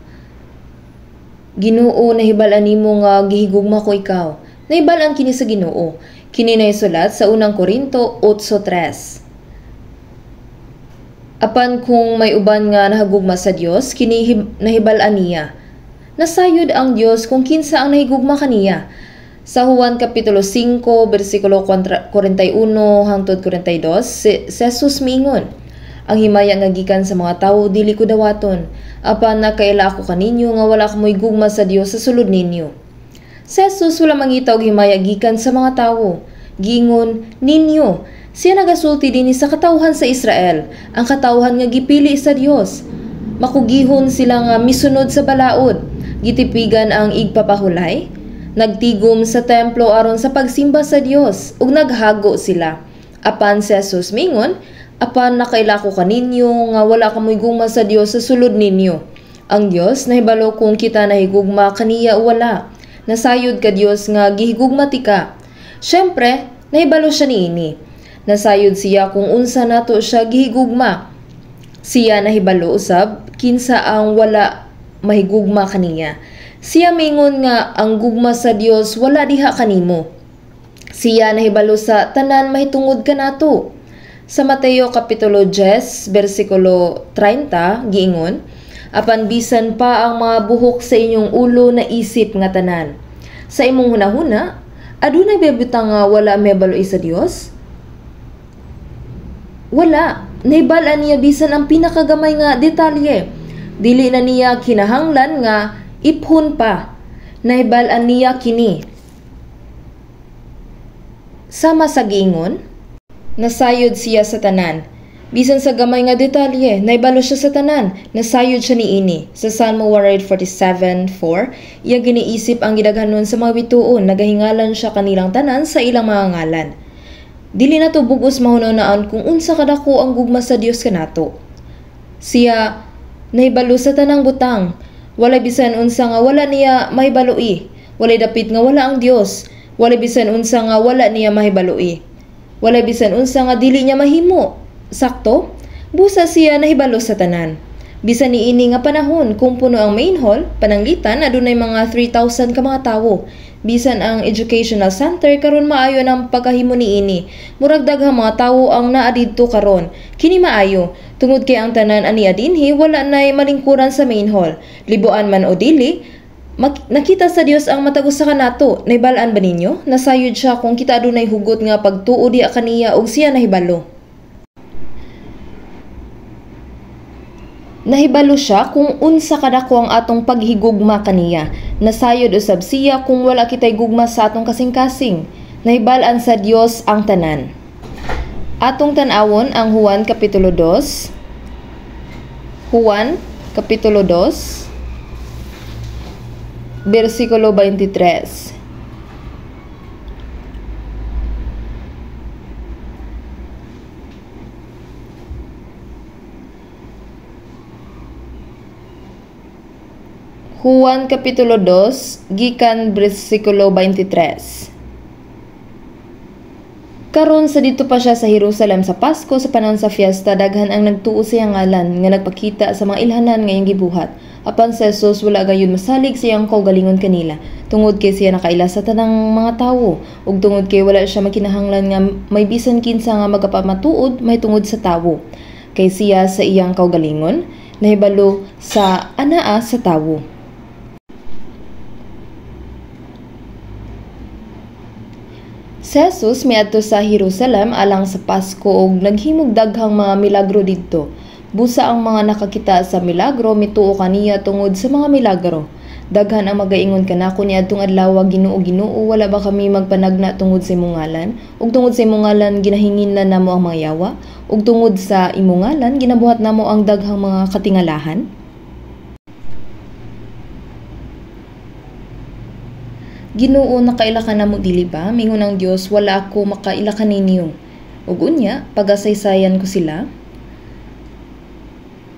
S1: Ginoo, nahibal-an nimo nga gihigugma ko ikaw. Nahibal-an kini sa Ginoo. Kini naisulat sa unang Korinto 8:3. Apan kung may uban nga nahagugma sa Dios, kini nahibal-an niya. Nasayod ang Dios kung kinsa ang nahigugma kaniya. Sa Juan Kapitulo 5, bersikulo 41 hangtod 42, si Jesus miingon, "Ang himaya nga gikan sa mga tawo dili ko dawaton, apan nakaila ako kaninyo nga wala kamoy gugma sa Dios sa sulod ninyo." Si Jesus wala mangita og himaya gikan sa mga tawo. Giingon, "Ninyo." Siya nagasulti dinhi sa katawhan sa Israel, ang katawhan nga gipili sa Dios. Makugihon sila nga misunod sa balaod, gitipigan ang igpapahulay, nagtigom sa templo aron sa pagsimba sa Dios, ug naghago sila. Apan si Jesus mingon, "Apan nakaila ko kaninyo nga wala kamoy gugma sa Dios sa sulod ninyo." Ang Dios nahibalo kung kita nahigugma kaniya o wala. Nasayod ka Dios nga gihigugma ti ka. Syempre, nahibalo siya niini. Nasayod siya kung unsa nato siya gihigugma. Siya nahibalo usab kinsa ang wala mahigugma kaniya. Siya mingon nga ang gugma sa Dios wala diha kanimo. Siya nahibalo sa tanan mahitungod kanato. Sa Mateo Kapitulo 10, bersikulo 30, giingon, "Apan bisan pa ang mga buhok sa inyong ulo na isip nga tanan." Sa imong hunahuna, adunay bebutang nga wala mahibalo sa Dios? Wala. Nahibal-an niya bisan ang pinakagamay nga detalye. Dili na niya kinahanglan nga iphon pa. Nahibal-an niya kini. Sama sa giingon, nasayod siya sa tanan. Bisan sa gamay nga detalye, nahibalo siya sa tanan. Nasayod siya niini. Sa Salmo 147:4, iya giniisip ang gidaghanon sa mga bituon, nagahingalan siya kanilang tanan sa ilang mga ngalan. Dili na to bug-os mahuna-hunaan kung unsa kadako ang gugma sa Dios kanato. Siya nahibalo sa tanang butang. Walay bisan unsa nga wala niya mahibaloi. Walay dapit nga wala ang Dios. Walay bisan unsa nga wala niya mahibaloi. Walay bisan unsa nga dili niya mahimo. Sakto? Busa siya nahibalo sa tanan. Bisan niini nga panahon kung puno ang main hall, pananglitan adunay mga 3,000 ka mga tawo. Bisan ang educational center karon maayo ang pagkahimo niini. Murag daghang mga tawo ang naa didto karon. Kini maayo tungod kay ang tanan ania dinhi wala nay malingkuran sa main hall. Libuan man o dili, nakita sa Dios ang matag usa kanato. Nahibal-an ba ninyo? Nasayod siya kung kita adunay hugot nga pagtuo diha kaniya ug siya nahibalo. Nahibalo siya kung unsa kadako ang atong paghigugma kaniya. Nasayod usab siya kung wala kitay gugma sa atong kasing-kasing. Nahibal-an sa Dios ang tanan. Atong tan-awon ang Juan Kapitulo 2. Juan Kapitulo 2, versikulo 23. Juan Kapitulo 2, gikan versikulo 23. Karon sa dito pa siya sa Jerusalem sa Pasko sa panahon sa fiesta, daghan ang nagtuo sa iyang ngalan nga nagpakita sa mga ilhanan nga iyang gibuhat. Apan si Jesus wala gayud masalig sa iyang kaugalingon kanila, tungod kay siya nakaila sa tanang mga tawo, ug tungod kay wala siya makinahanglan nga may bisan kinsa nga magapamatuod mahitungod sa tawo. Kay siya sa iyang kaugalingon nahibalo sa anaa sa tawo. Si Jesus miadto sa Jerusalem alang sa Pasko ug naghimog daghang mga milagro didto. Busa ang mga nakakita sa milagro mituo kaniya tungod sa mga milagro. Daghan ang magaingon kanako niadtong adlaw, Ginoo, Ginoo, wala ba kami magpanagna tungod sa imong ngalan? Ug tungod sa imong ngalan ginahinginlan namo ang mga yawa? Ug tungod sa imong ngalan ginabuhat namo ang daghang mga katingalahan? Ginoo, nakaila ka namo dili ba? Mingon ang Dios, wala ako makaila kaninyo. Ug unya, pagasaysayan ko sila.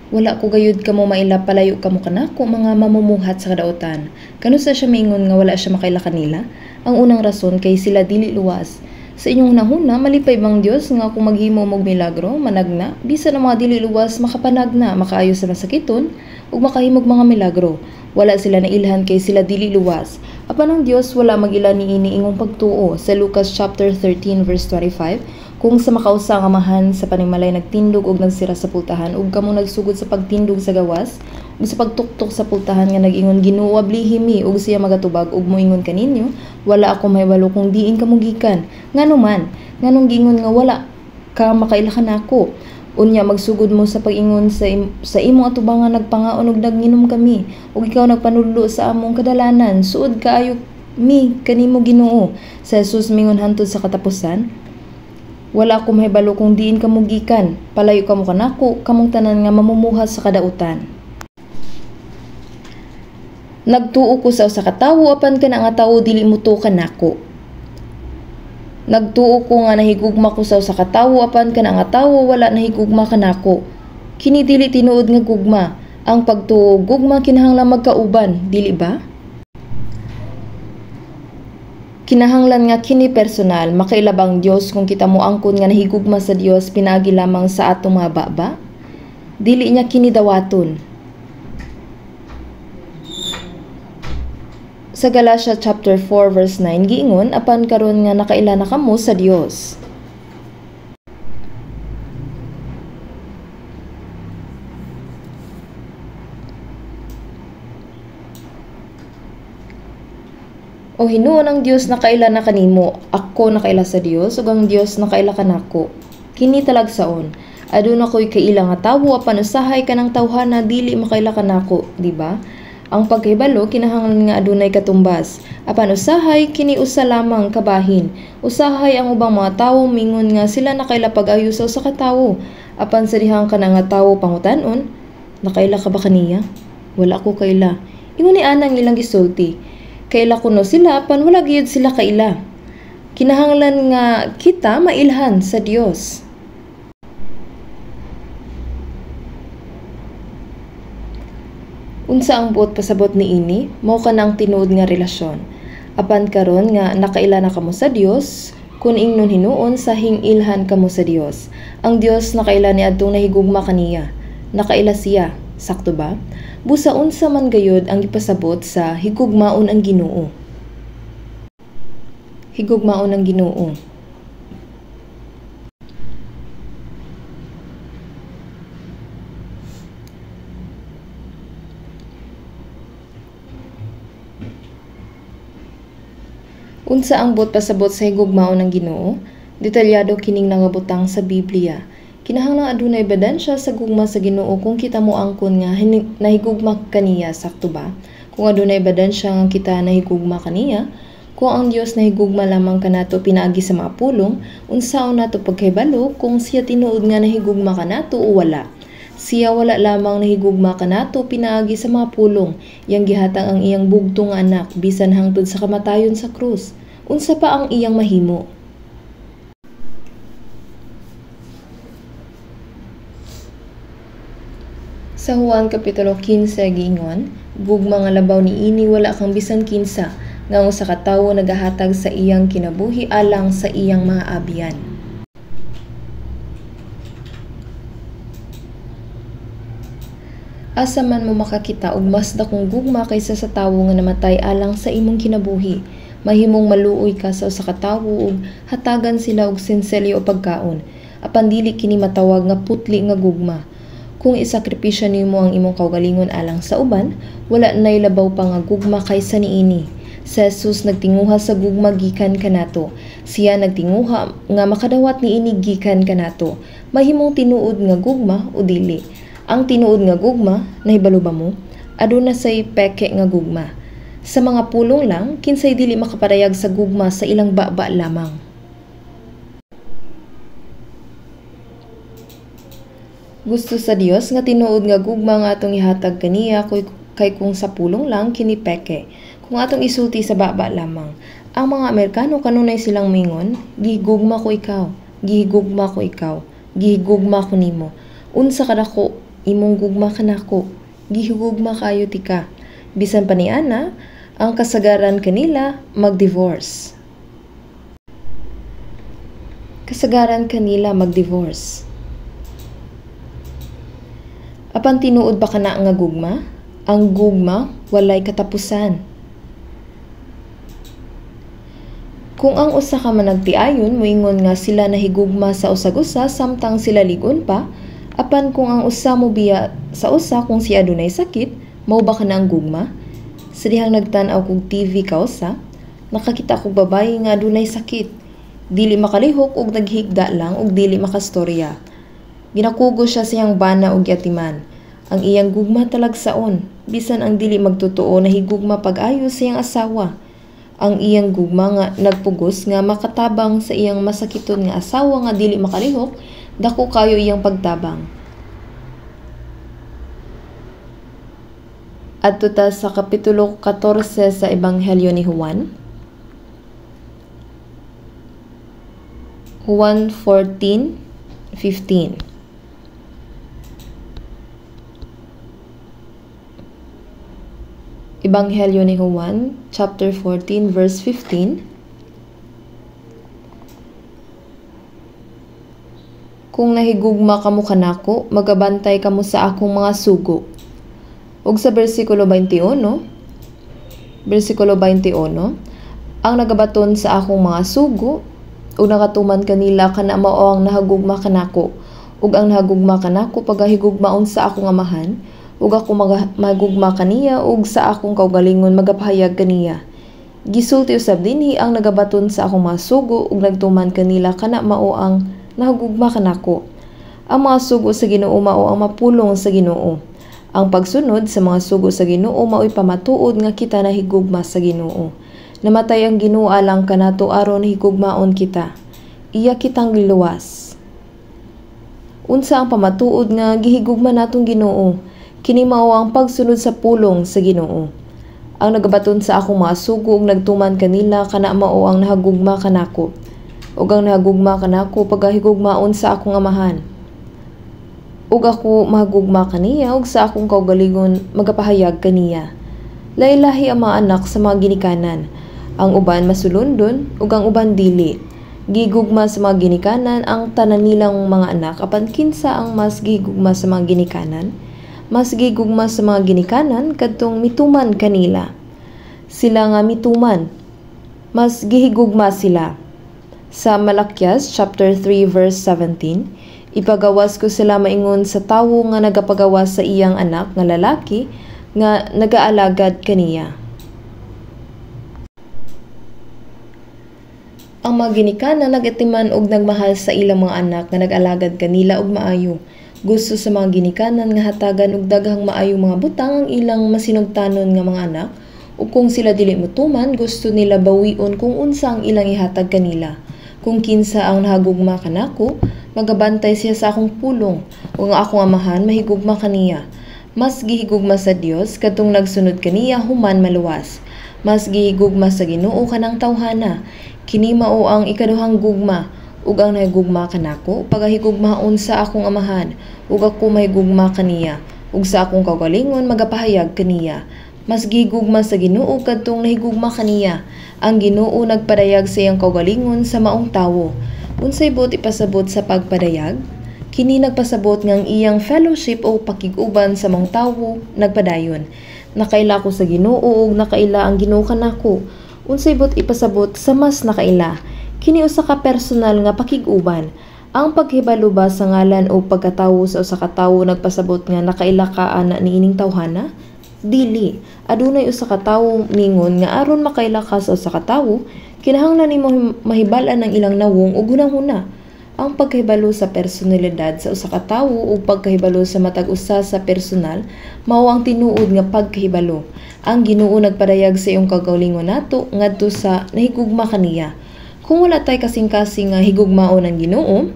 S1: Wala ko gayud kamo maila, palayo kamo kanako mga mamumuhat sa kadautan. Kanusa siya mingon nga wala siya makaila kanila? Ang unang rason kay sila dili luwas. Sa inyong hunahuna, malipay bang Dios nga kung maghimo og milagro, managna, bisan ang mga dili luwas makapanagna, makaayo sa masakiton ug makahimog mga milagro? Wala sila nailhan kay sila dili luwas. Apan ang Dios wala mag-ila niini ingong pagtuo. Sa Lucas chapter 13 verse 25, kung sa makausa ang amahan sa panimalay nagtindog og nagsira sa pultahan, ug kamo nagsugod sa pagtindog sa gawas ug sa pagtuktok sa pultahan nga nag-ingon, Ginoo, ablihi mi, ug siya magatubag ug moingon kaninyo, wala ako mahibalo kung diin kamo gikan. Ngano man, nganong giingon nga wala ka makaila kanako? Unya magsugod mo sa pag-ingon sa imong atubangan, nagpangaon ug nagnginom kami, ug ikaw nagpanudlo sa among kadalanan, suod kaayo mi kanimo Ginoo. Sa Jesus mingon hantod sa katapusan, wala ako mahibalo kung diin kamo gikan, palayo kamo kanako, kamong tanan nga mamumuhat sa kadautan. Nagtuo ko sa usa ka tawo, apan kana nga tawo dili motuo kanako. Nagtuo ko nga nahigugma ko sa usa ka tawo, apan kana nga tawo wala nahigugma kanako. Kini dili tinuod nga gugma. Ang pagtuo gugma kinahanglan magkauban, dili ba? Kinahanglan nga kini personal. Makaila bang Dios kung kita moangkon nga nahigugma sa Dios pinaagi lamang sa atong mga baba? Dili niya kini dawaton. Sa Galatia chapter 4 verse 9 giingon, apan karon nga nakaila na kamo sa Dios. O hinuon ang Dios nakaila na kanimo, ako nakaila sa Dios ug ang Dios nakaila kanako. Kini talagsaon, aduna ko'y kaila nga tawo apan usahay kanang tawhana dili makaila kanako, di ba? Ang pagkahibalo kinahanglan nga adunay katumbas. Apan usahay kini usa lamang kabahin. Usahay ang ubang mga tawo mingon nga sila nakaila pag-ayo sa usa ka tawo. Apan sa dihang kana nga tawo pangutan-on, nakaila ka ba kaniya? Wala ko kaila. Ingon ni ana ang ilang gisulti. Kaila kuno sila apan wala gyud sila kaila. Kinahanglan nga kita mailhan sa Dios. Unsa ang buot pasabot niini, mao kana ang tinuod nga relasyon. Apan karon nga nakaila na kamo sa Dios, kun ingnon hinuon sa hingilhan kamo sa Dios. Ang Dios nakaila niadtong nahigugma kaniya. Nakaila siya, sakto ba? Busa unsa man gayud ang gipasabot sa higugmaon ang Ginoo. Higugmaon ang Ginoo. Unsa ang buot pasabot sa higugmaon ang Ginoo? Detalyado kining nangabutang sa Biblia. Kinahanglan adunay ebidensya sa gugma sa Ginoo kung kita moangkon nga nahigugma kaniya, sakto ba? Kung adunay ebidensya nga kita nahigugma kaniya, Kung ang Dios nahigugma lamang kanato pinaagi sa mga pulong, unsaon nato pagkahibalo kung siya tinuod nga nahigugma kanato o wala? Siya wala lamang nahigugma kanato pinaagi sa mga pulong, iyang gihatag ang iyang bugtong nga anak bisan hangtod sa kamatayon sa krus. Unsa pa ang iyang mahimo? Sa Juan Kapitulo 15 giingon, gugma nga labaw niini wala kang bisan kinsa, nga ang usa ka tawo nagahatag sa iyang kinabuhi alang sa iyang mga abyan. Asa man mo makakita og mas dakong gugma kaysa sa tawo nga namatay alang sa imong kinabuhi? Mahimong maluoy ka sa usa ka tawo ug hatagan sila og sinselyo o pagkaon, apan dili kini matawag nga putli nga gugma. Kung isakripisyo nimo ang imong kaugalingon alang sa uban, wala nay labaw pa nga gugma kaysa niini. Si Jesus nagtinguha sa gugma gikan kanato. Siya nagtinguha nga makadawat niini gikan kanato. Mahimong tinuod nga gugma o dili. Ang tinuod nga gugma, nahibalo ba mo? Aduna say peke nga gugma. Sa mga pulong lang, kinsay dili makapadayag sa gugma sa ilang baba lamang. Gusto sa Dios nga tinuod nga gugma nga atong ihatag kaniya kay kung sa pulong lang kini peke. Kung atong isulti sa baba lamang. Ang mga Amerikano kanunay silang mingon, gihigugma ko ikaw, gihigugma ko ikaw, gihigugma ko nimo. Unsa kadako imong gugma kanako, gihigugma kayo tika. Bisan pa niana, ang kasagaran kanila magdivorce. Kasagaran kanila magdivorce. Apan tinuod ba kana nga gugma? Ang gugma walay katapusan. Kung ang usa ka managtiayon moingon nga sila nahigugma sa usag-usa samtang sila ligon pa, apan kung ang usa mobiya sa usa kung siya adunay sakit, mao ba kana ang gugma? Sa dihang nagtan-aw kog TV kausa, nakakita kog babaye nga adunay sakit, dili makalihok og naghigda lang og dili makastorya. Ginakugo siya sa iyang bana og giatiman. Ang iyang gugma talagsaon, bisan ang dili magtotoo nahigugma pag-ayo sa iyang asawa. Ang iyang gugma nga nagpugos nga makatabang sa iyang masakiton nga asawa nga dili makalihok, dako kayo iyang pagtabang. Adto ta sa Kapitulo 14 sa Ebanghelyo ni Juan. Juan 14:15. Ebanghelyo ni Juan, chapter 14, verse 15. Kung nahigugma kamo kanako, magabantay kamo sa akong mga sugo. Ug sa bersikulo 21, ang nagabaton sa akong mga sugo ug nakatuman kanila kana mao ang nahagugma kanako, ug ang nahagugma kanako pagahigugmaon sa akong amahan, ug ako magugma kaniya ug sa akong kaugalingon magapahayag kaniya. Gisulti usab dinhi ang nagabaton sa akong mga sugo ug nagtuman kanila kana mao ang nahagugma kanako. Ang mga sugo sa Ginoo mao ang mapulong sa Ginoo. Ang pagsunod sa mga sugo sa Ginoo mao'y pamatuod nga kita nahigugma sa Ginoo. Namatay ang Ginoo alang kanato aron higugmaon kita. Iya kitang giluwas. Unsa ang pamatuod nga gihigugma natong Ginoo? Kini mao ang pagsunod sa pulong sa Ginoo. Ang nagabaton sa akong mga sugo ug nagtuman kanila kana mao ang nahagugma kanako. Ug ang nahagugma kanako pagahigugmaon sa akong amahan. Ug ako mahagugma kaniya ug sa akong kaugalingon magapahayag kaniya. Lahi-lahi ang mga anak sa mga ginikanan. Ang uban masulundon ug ang uban dili. Gigugma sa mga ginikanan ang tanan nilang mga anak, apan kinsa ang mas gigugma sa mga ginikanan? Mas gigugma sa mga ginikanan kadtong mituman kanila. Sila nga mituman, mas gihigugma sila. Sa Malakias chapter 3 verse 17, ipagawas ko sila maingon sa tawo nga nagapagawas sa iyang anak nga lalaki nga nagaalagad kaniya. Ang mga ginikanan nagatiman og nagmahal sa ilang mga anak nga nag-alagad kanila og maayo. Gusto sa mga ginikanan nga hatagan og daghang maayong mga butang ang ilang masinugtanon nga mga anak Ug kung sila dili motuman, gusto nila bawion kung unsa ang ilang ihatag kanila. Kung kinsa ang nahagugma kanako, magabantay siya sa akong pulong, ug ang akong Amahan mahigugma kaniya. Mas gihigugma sa Dios kadtong nagsunod kaniya human maluwas. Mas gihigugma sa Ginoo kanang tawhana. Kini mao ang ikaduhang gugma, ug ang nahigugma kanako pagahigugmaon sa akong Amahan, ug ako mahigugma kaniya, ug sa akong kaugalingon magapahayag kaniya. Mas gihigugma sa Ginoo kadtong nahigugma kaniya. Ang Ginoo nagpadayag sa iyang kaugalingon sa maong tawo. Unsay buot ipasabot sa pagpadayag? Kini nagpasabot nga ang iyang fellowship o pakig-uban sa maong tawo nagpadayon. Nakaila ko sa Ginoo ug nakaila ang Ginoo kanako. Unsay buot ipasabot sa mas nakaila? Kini usa ka personal nga pakig-uban. Ang paghibalo ba sa ngalan o pagkatawo sa usa ka tawo nagpasabot nga nakaila ka ana niining tawhana? Dili. Adunay usa ka tawo mingon nga aron makaila ka sa usa ka tawo, kinahanglan nimo mahibal-an ang ilang nawong ug hunahuna. Ang pagkahibalo sa personalidad sa usa ka tawo ug pagkahibalo sa matag usa sa personal mao ang tinuod nga pagkahibalo. Ang Ginoo nagpadayag sa iyong kaugalingon nato ngadto sa nahigugma kaniya. Kung wala tay kasing-kasing nga higugmaon ang Ginoo,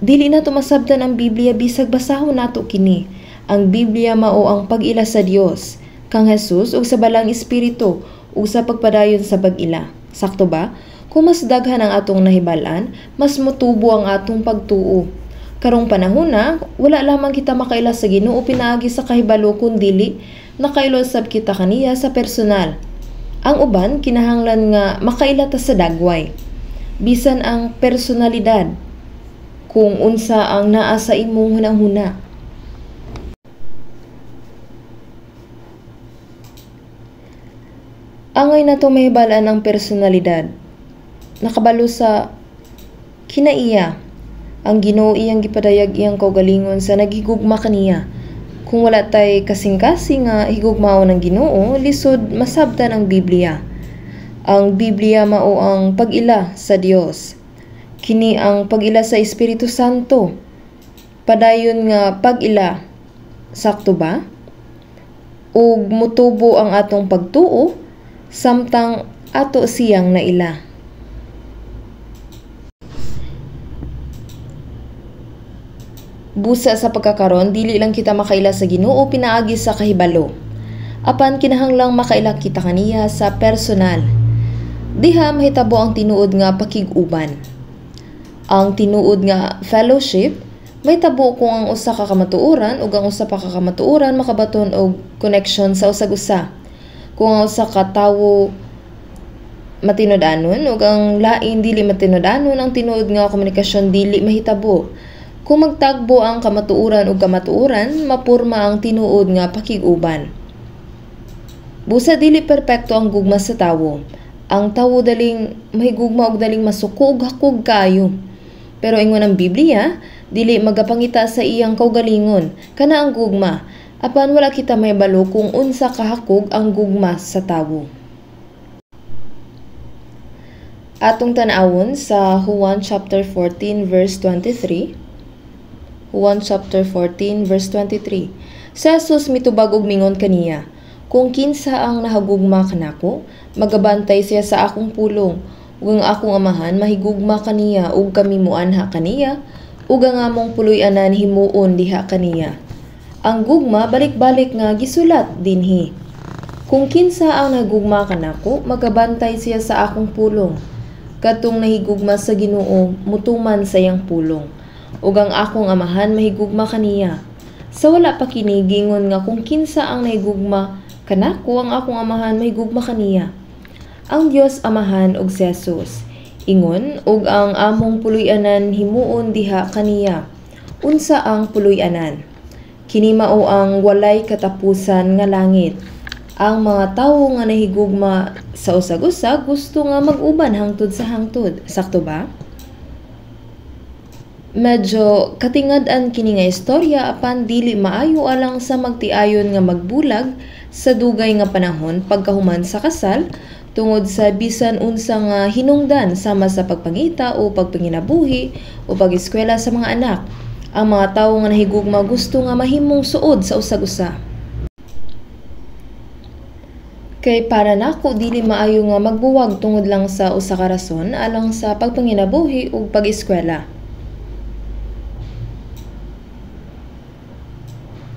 S1: dili nato masabtan ang Biblia bisag basahon nato kini. Ang Biblia mao ang pag-ila sa Dios, kang Jesus ug sa Balang Espiritu ug sa pagpadayon sa pag-ila. Sakto ba? Kung mas daghan ang atong nahibal-an, mas motubo ang atong pagtuo. Karong panahon na, wala lamang kita makaila sa Ginoo pinaagi sa kahibalo kun dili nakaila usab kita kaniya sa personal. Ang uban kinahanglan nga makaila ta sa dagway. Bisan ang personalidad, kung unsa ang naa sa imong hunahuna. Angay nato mahibal-an ang personalidad. Nakabalo sa kinaiya. Ang Ginoo iyang gipadayag iyang kaugalingon sa naghigugma kaniya. Kung wala tay kasing-kasing nga higugmaon ang Ginoo, lisod masabtan ang Biblia. Ang Biblia mao ang pag-ila sa Dios. Kini ang pag-ila sa Espiritu Santo. Padayon nga pag-ila. Sakto ba? Ug motubo ang atong pagtuo samtang ato siyang naila. Busa sa pagkakaron, dili lang kita makaila sa Ginoo pinaagi sa kahibalo. Apan kinahanglang makaila kita kaniya sa personal. Diha mahitabo ang tinuod nga pakig-uban. Ang tinuod nga fellowship mahitabo kung ang usa ka kamatuoran ug ang usa pa ka kamatuoran makabaton og connection sa usag-usa. Kung ang usa ka tawo matinud-anon ug ang lain dili matinud-anon, ang tinuod nga komunikasyon dili mahitabo. Kung magtagbo ang kamatuoran ug kamatuoran, mapurma ang tinuod nga pakig-uban. Busa dili perpekto ang gugma sa tawo. Ang tawo daling mahigugma ug daling masuko ug hakog kaayo. Pero ingon ang Biblia, dili magapangita sa iyang kaugalingon, kana ang gugma. Apan wala kita mahibalo kung unsa kahakog ang gugma sa tawo. Atong tan-awon sa Juan chapter 14 verse 23. Juan chapter 14 verse 23. Si Jesus mitubag og mingon kaniya, kung kinsa ang nahagugma kanako, magabantay siya sa akong pulong, ug ang akong Amahan mahigugma kaniya, ug kami moanha kaniya, ug ang among puloy-anan himuon diha kaniya. Ang gugma balik-balik nga gisulat dinhi. Kung kinsa ang nahigugma kanako, magabantay siya sa akong pulong. Katong nahigugma sa Ginoo, mutuman sa iyang pulong, ug ang akong Amahan mahigugma kaniya. Sa wala pa kini gingon nga kung kinsa ang nahigugma kanako, ang akong Amahan mahigugma kaniya. Ang Dios Amahan ug si Jesus ingon, ug ang among puloy-anan himuon diha kaniya. Unsa ang puloy-anan? Kini mao ang walay katapusan nga langit. Ang mga tawo nga nahigugma sa usag-usa gusto nga mag-uban hangtod sa hangtod. Sakto ba? Medyo katingad-an kini nga istorya apan dili maayo alang sa magtiayon nga magbulag sa dugay nga panahon pagkahuman sa kasal tungod sa bisan unsa nga hinungdan sama sa pagpangita o pagpanginabuhi o pag-eskwela sa mga anak. Ang mga tawo nga nahigugma gusto nga mahimong suod sa usag-usa. Kay para nako dili maayo nga magbuwag tungod lang sa usa ka rason alang sa pagpanginabuhi ug pag-eskwela.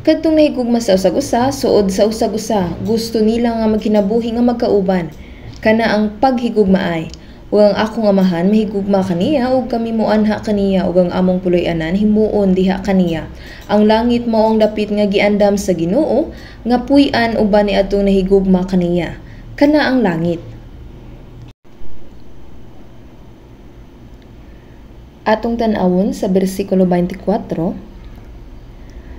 S1: Kadtong nahigugma sa usag-usa, suod sa usag-usa, gusto nila nga magkinabuhi nga magkauban. Kana ang paghigugmaay. Ug ang akong amahan mahigugma kaniya ug kami moanha kaniya ug ang among puloy-anan himuon diha kaniya. Ang langit mao ang dapit nga giandam sa Ginoo nga puy-an uban niadtong nahigugma kaniya. Kana ang langit. Atong tan-awon sa bersikulo 24,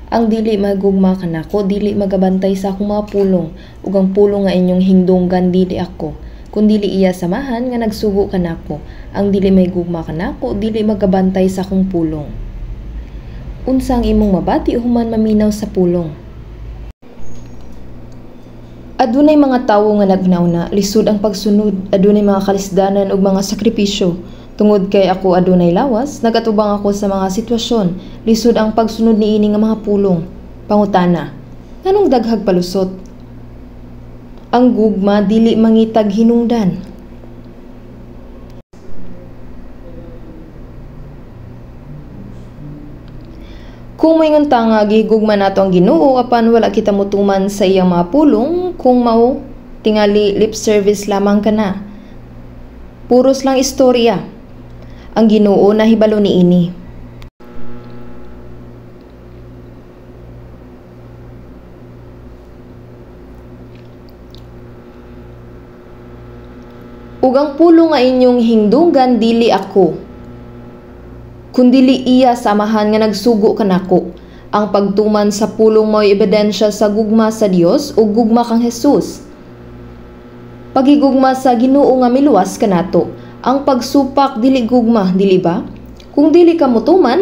S1: ang dili magugma kanako dili magabantay sa akong mga pulong ug ang pulong nga inyong hingdunggan dili ako, kundili iya samahan nga nagsugo kanako. Ang dili mahigugma kanako dili magabantay sa akong pulong. Unsa ang imong mabati human maminaw sa pulong? Adunay mga tawo nga nagnawna, lisod ang pagsunod, adunay mga kalisdanan ug mga sakripisyo. Tungod kay ako adunay lawas, nagatubang ako sa mga sitwasyon, lisod ang pagsunod niini nga mga pulong. Pangutana, nganong daghag palusot? Ang gugma dili mangitag hinungdan. Kung moingon ta nga gihigugma nato ang Ginoo apan wala kita motuman sa iyang mga pulong, kung mao tingali lip service lamang kana. Puros lang istorya. Ang Ginoo nahibalo niini. Ug ang pulong nga inyong hingdunggan dili ako, kundili iya sa amahan nga nagsugo kanako. Ang pagtuman sa pulong mao'y ebidensya sa gugma sa Dios ug gugma kang Jesus. Paghigugma sa Ginoo nga miluwas kanato. Ang pagsupak dili gugma, dili ba? Kung dili ka motuman,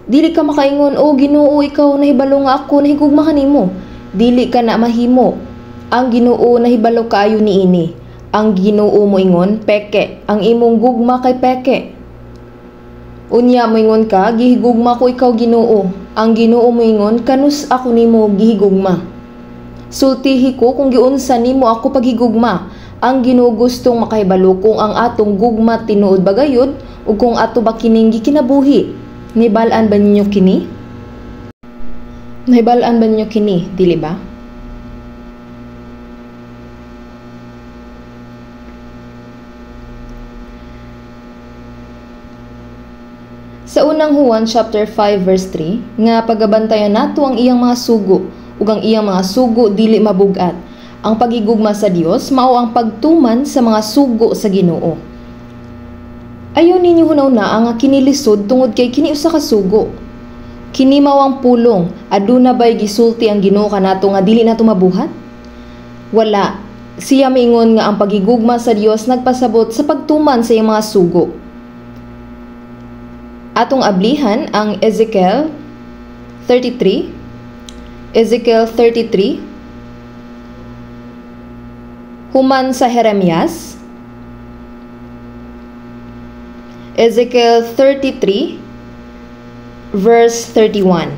S1: dili ka makaingon, "O Ginoo, ikaw nahibalo nga ako nahigugma kanimo." Dili ka na mahimo. Ang Ginoo nahibalo kaayo niini. Ang Ginoo moingon, "Peke, ang imong gugma kay peke." Unya moingon ka, "Gihigugma ko ikaw Ginoo." Ang Ginoo moingon, "Kanus ako nimo gihigugma." Sultihi ko kung giunsa nimo ako paghigugma. Ang Ginoo gustong makahibalo kung ang atong gugma tinuod ba gayud ug kung ato ba kining gikinabuhi. Nahibal-an ba ninyo kini? Nahibal-an ba ninyo kini, dili ba? Sa unang Juan chapter 5 verse 3, nga pagabantayan nato ang iyang mga sugo ug ang iyang mga sugo dili mabug-at. Ang pagigugma sa Dios mao ang pagtuman sa mga sugo sa Ginoo. Ayon ninyo hunaw-na ang kinilisod tungod kay kini usa ka sugo. Kini mao ang pulong, aduna bay gisulti ang Ginoo kanato nga dili nato mabuhat? Wala. Siya miingon nga ang pagigugma sa Dios nagpasabot sa pagtuman sa iyang mga sugo. Atong ablihan ang Ezekiel 33. Ezekiel 33 human sa Jeremias. Ezekiel 33 verse 31.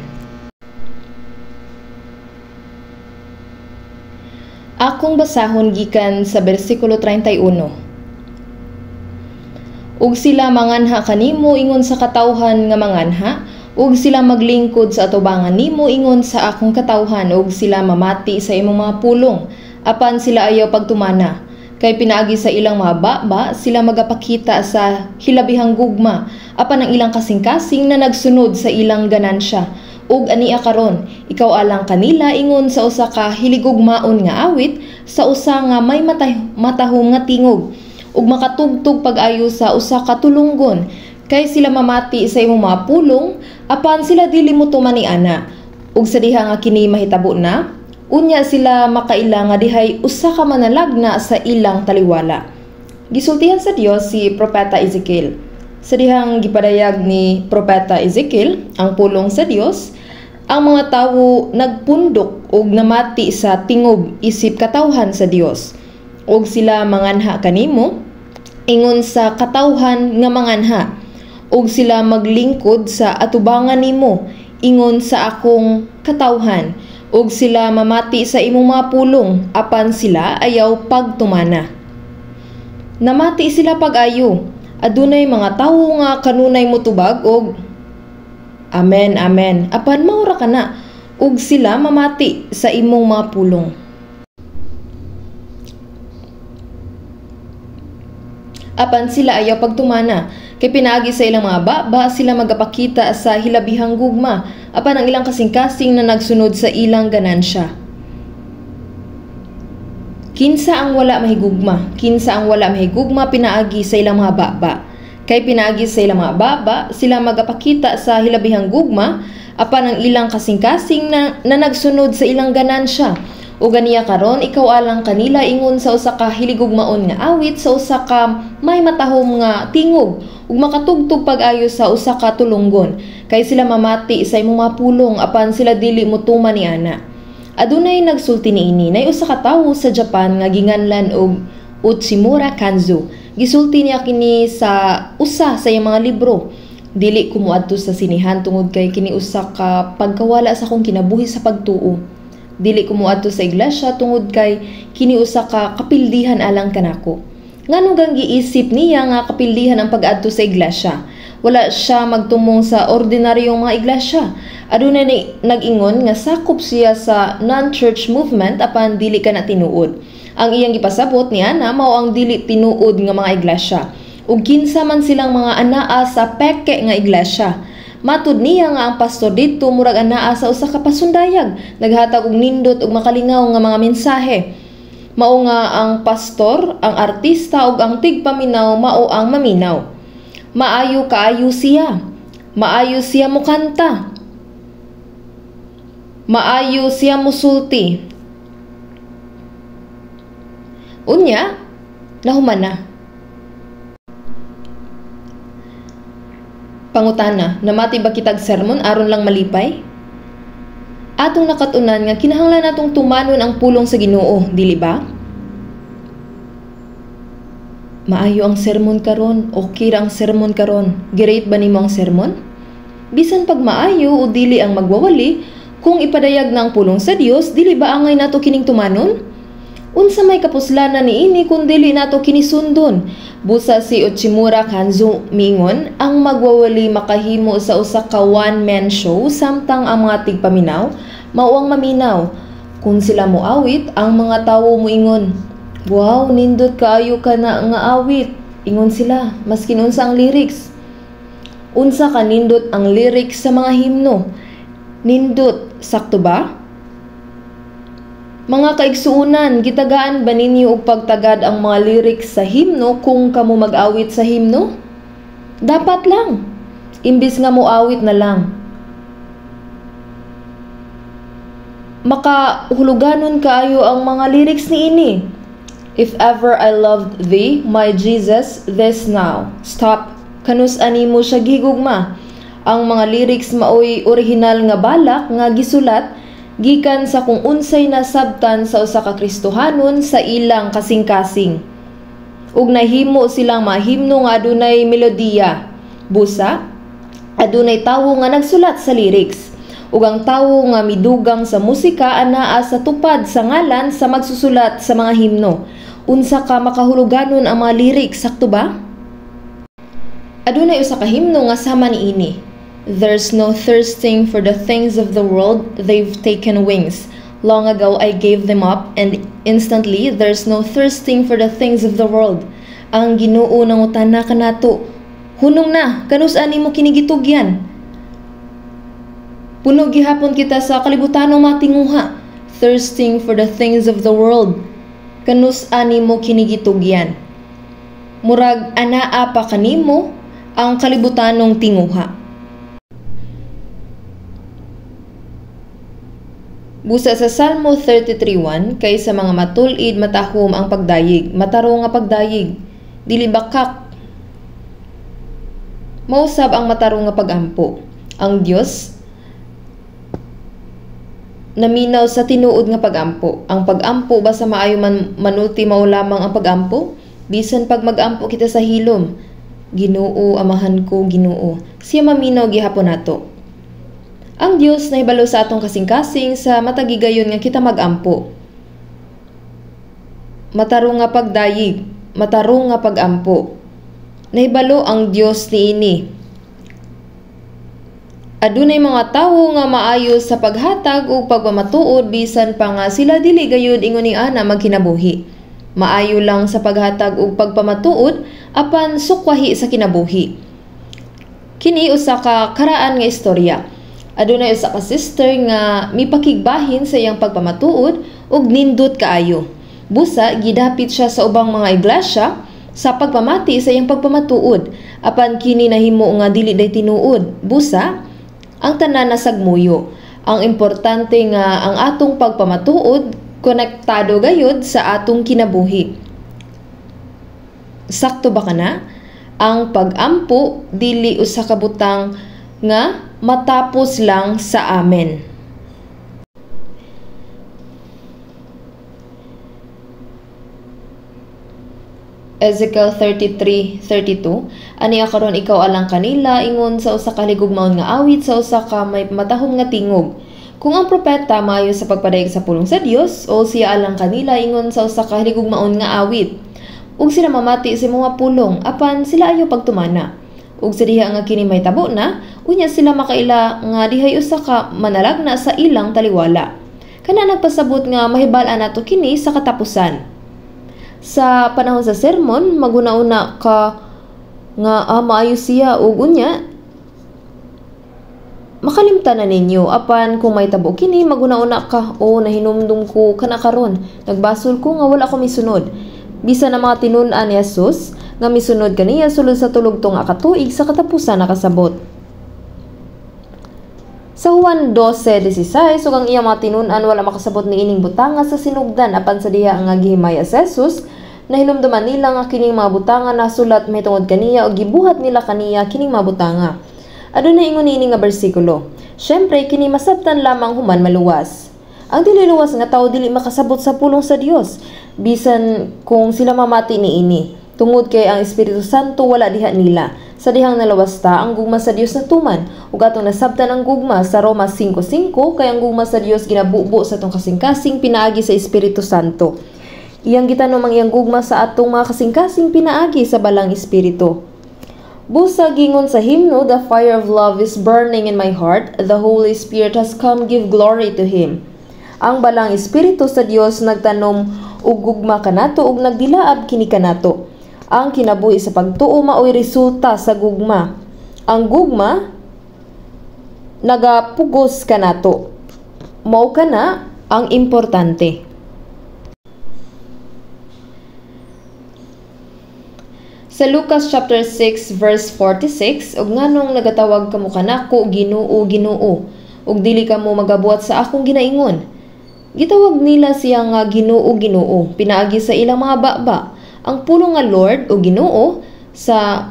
S1: Akong basahon gikan sa bersikulo 31. Ug sila manganha kanimo ingon sa katawhan nga manganha, ug sila maglingkod sa atubangan nimo ingon sa akong katawhan, ug sila mamati sa imong mga pulong, apan sila ayaw pagtumana. Kay pinaagi sa ilang mga baba, sila magapakita sa hilabihang gugma, apan ang ilang kasing-kasing na nagsunod sa ilang ganansya. Ug ania karon, ikaw alang kanila ingon sa usa ka hiligugmaon nga awit, sa usa nga may matahom nga tingog, ug makatugtog pag-ayo sa usa ka tulunggon. Kay sila mamati sa imong mga pulong, apan sila dili mo tumani ana. Ug sa diha nga kini mahitabo na, unya sila makaila nga dihay usa ka manalagna sa ilang taliwala. Gisultihan sa Dios si Propeta Ezekiel. Sa dihang gipadayag ni Propeta Ezekiel ang pulong sa Dios, ang mga tawo nagpundok ug namati sa tingob isip katawhan sa Dios. Ug sila manganha kanimo ingon sa katawhan nga manganha, ug sila maglingkod sa atubangan nimo ingon sa akong katawhan, Ug sila mamati sa imong mga pulong, apan sila ayaw pagtumana. Namati sila pag-ayo. Adunay mga tawo nga kanunay motubag og amen, amen, apan mao ra kana, ug sila mamati sa imong mga pulong. Apan sila ayaw pagtumana, kay pinaagi sa ilang mga baba sila magapakita sa hilabihang gugma, apan ang ilang kasing-kasing na nagsunod sa ilang ganansya. Kinsa ang wala mahigugma? Kinsa ang wala mahigugma pinaagi sa ilang mga baba? Kay pinaagi sa ilang mga baba sila magapakita sa hilabihang gugma, apan ang ilang kasing-kasing na nagsunod sa ilang ganansya. O ganiya karon ikaw alang kanila ingon sa usa ka hiligugmaon nga awit, sa usa ka may matahom nga tingog ug makatugtog pag-ayo sa usa ka tulunggon, kay sila mamati sa imong mga pulong apan sila dili motuman ni ana. Adunay nagsulti niini nay usa ka tawo sa Japan nga ginganlan og Uchimura Kanzo. Gisulti niya kini sa usa sa iyang mga libro. Dili ko moadto sa sinihan tungod kay kini usa ka pagkawala sa akong kinabuhi sa pagtuo. Dili ko moadto sa iglesia tungod kay kini usa ka kapildihan alang kanako. Ngano gang giisip niya nga kapildihan ang pag-adto sa iglesia? Wala siya magtumong sa ordinaryong mga iglesia. Adunay nag-ingon nga sakop siya sa non-church movement apan dili ka na tinuod. Ang iyang gipasabot ni ana mao ang dili tinuod nga mga iglesia. Ug kinsa man silang mga anaa sa peke nga iglesia. Matud niya nga ang pastor didto murag anaa sa usa ka pasundayag, naghatag og nindot ug makalingaw nga mga mensahe. Mao nga ang pastor, ang artista ug ang tigpaminaw mao ang maminaw. Maayo kaayo siya. Maayo siya mokanta. Maayo siya mosulti. Unya, nahuman na. Pangutana, namati ba kitag sermon aron lang malipay? Atong nakatunan nga kinahanglan natong tumanon ang pulong sa Ginoo, dili ba? Maayo ang sermon karon, okay ra ang sermon karon. Girate ba nimo ang sermon? Bisan pag maayo o dili ang magwawali, kung ipadayag na ang pulong sa Dios, dili ba angay nato kining tumanon? Unsa may kapuslanan niini kung dili nato kini sundon? Busa si Uchimura Kanzo mingon, ang magwawali makahimo sa usa ka one-man show samtang ang mga tigpaminaw mao ang maminaw. Kung sila moawit, ang mga tawo moingon, "Wow, nindot kaayo ka na nga awit." Ingon sila, maskin unsa ang lyrics. Unsa ka nindot ang lyrics sa mga himno? Nindot, sakto ba? Mga kaigsuonan, gitagaan ba ninyo og pagtagad ang mga lyrics sa himno kung kamo mag-awit sa himno? Dapat lang. Imbis nga moawit na lang. Makahuluganon kaayo ang mga lyrics niini. If ever I loved thee, my Jesus, this now. Stop. Kanus ani mo siya gigugma. Ang mga lyrics maoy orihinal nga balak nga gisulat gikan sa kung unsay nasabtan sa usa ka Kristohanon sa ilang kasing-kasing. Ug nahimo silang mahimno nga adunay melodiya. Busa, adunay tawo nga nagsulat sa lyrics. Ug ang tawo nga midugang sa musika anaa sa tupad sa ngalan sa magsusulat sa mga himno. Unsa ka makahuluganon ang mga lyrics, sakto ba? Adunay usa ka himno nga sama niini. There's no thirsting for the things of the world, they've taken wings. Long ago I gave them up, and instantly there's no thirsting for the things of the world. Ang Ginoo nangutana kanato, hunong na, kanus ani mo kinigitugyan? Puno gihapon kita sa kalibutanong matinguha, thirsting for the things of the world. Kanus ani mo kinigitugyan? Murag anaa pa kanimo ang kalibutanong tinguha. Busa sa Salmo 33:1, kay sa mga matul-id matahom ang pagdayeg, matarong nga pagdayeg, dili bakak. Mausab ang matarong nga pagampo. Ang Dios naminaw sa tinuod nga pagampo. Ang pagampo ba sa maayo man manuti mao lamang ang pagampo? Bisan pag magampo kita sa hilom, Ginoo, amahan ko, Ginoo, siya maminaw gihapon nato. Ang Dios nahibalo sa atong kasing-kasing sa matag higayon nga kita magampo. Matarong nga pagdayeg, matarong nga pagampo. Nahibalo ang Dios niini. Adunay mga tawo nga maayo sa paghatag ug pagpamatuod bisan pa nga sila dili gayud ingon ni ana magkinabuhi. Maayo lang sa paghatag ug pagpamatuod apan sukwahi sa kinabuhi. Kini usa ka karaan nga istorya. Adunay usa ka sister nga mipakigbahin sa iyang pagpamatuod ug nindot kaayo. Busa gidapit siya sa ubang mga iglesia sa pagpamati sa iyang pagpamatuod apan kini nahimo nga dili day tinuod. Busa ang tanan nasagmuyo. Ang importante nga ang atong pagpamatuod konektado gayud sa atong kinabuhi. Sakto ba kana? Ang pagampo dili usa ka butang nga matapos lang sa amen. Ezekiel 33:32, aniya karon ikaw alang kanila ingon sa usa ka ligugmaon nga awit sa usa ka may matahom nga tingog. Kung ang propeta maayo sa pagpadayag sa pulong sa Dios, o siya alang kanila ingon sa usa ka ligugmaon nga awit. Ug sila mamati sa mga pulong apan sila ayaw pagtumana. Ug sa diha nga kini mahitabo na, unya sila makaila nga dihay usa ka manalagna sa ilang taliwala. Kana nagpasabot nga mahibal-an nato kini sa katapusan. Sa panahon sa sermon, maguna-una ka nga maayo siya ug unya makalimtan na ninyo. Apan kung mahitabo kini, maguna-una ka, o nahinumdum ko kana karon, nagbasol ko nga wala ko misunod. Bisan ang mga tinun-an ni Jesus nga misunod kaniya sulod sa tulog tunga ka tuig sa katapusan nakasabot. Sa Juan 12:16, ug ang iyang mga tinun-an wala makasabot niining butanga sa sinugdan apan sa diha nga gihimaya sa Jesus, nahinumduman nila nga kining mga butanga nasulat mahitungod kaniya ug gibuhat nila kaniya kining mga butanga. Adunay ingon niini nga bersikulo. Syempre kini masabtan lamang human maluwas. Ang dili luwas nga tawo dili makasabot sa pulong sa Dios bisan kung sila mamati niini. Tungod kay ang Espiritu Santo wala diha nila. Sa dihang nalawas ta, ang gugma sa Dios natuman ug atong nasabtan ang gugma sa Roma 5:5 kay ang gugma sa Dios ginabubo sa atong kasing-kasing pinaagi sa Espiritu Santo. Iyang gitanom ang iyang gugma sa atong mga kasing-kasing pinaagi sa Balang Espiritu. Busa gingon sa himno, the fire of love is burning in my heart, the Holy Spirit has come, give glory to Him. Ang Balang Espiritu sa Dios nagtanom og gugma kanato ug nagdilaab kini kanato. Ang kinabuhi sa pagtuo maoy resulta sa gugma. Ang gugma nagapugos kanato. Mao kana ang importante. Sa Lucas chapter 6 verse 46, ug nganong nagatawag kamo kanako Ginoo, Ginoo, ug dili kamo magabuhat sa akong ginaingon. Gitawag nila siya nga Ginoo, Ginoo, pinaagi sa ilang mga baba. Ang pulong nga Lord o Ginoo sa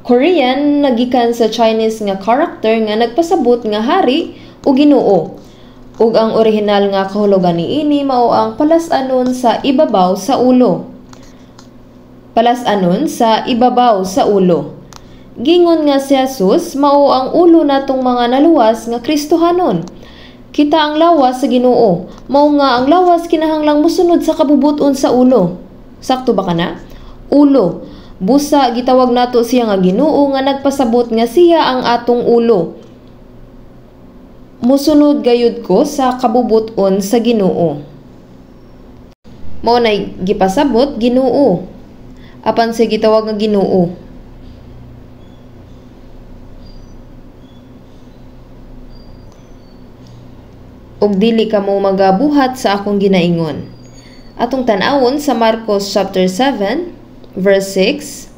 S1: Korean nagikan sa Chinese nga character nga nagpasabot nga hari o Ginoo. Ug ang orihinal nga kahulugan niini mao ang palas-anon sa ibabaw sa ulo. Palas-anon sa ibabaw sa ulo. Gingon nga si Jesus mao ang ulo natong mga naluwas nga Kristohanon. Kita ang lawas sa Ginoo, mao nga ang lawas kinahanglang mosunod sa kabubuton sa ulo. Sakto ba kana? Ulo. Busa gitawag nato siya nga Ginoo nga nagpasabot nga siya ang atong ulo. Mosunod gayud ko sa kabubuton sa Ginoo. Mao nay gipasabot Ginoo. Apan siya gitawag nga Ginoo. Ug dili kamo magabuhat sa akong ginaingon. Atong tan-awon sa Marcos chapter 7 verse 6.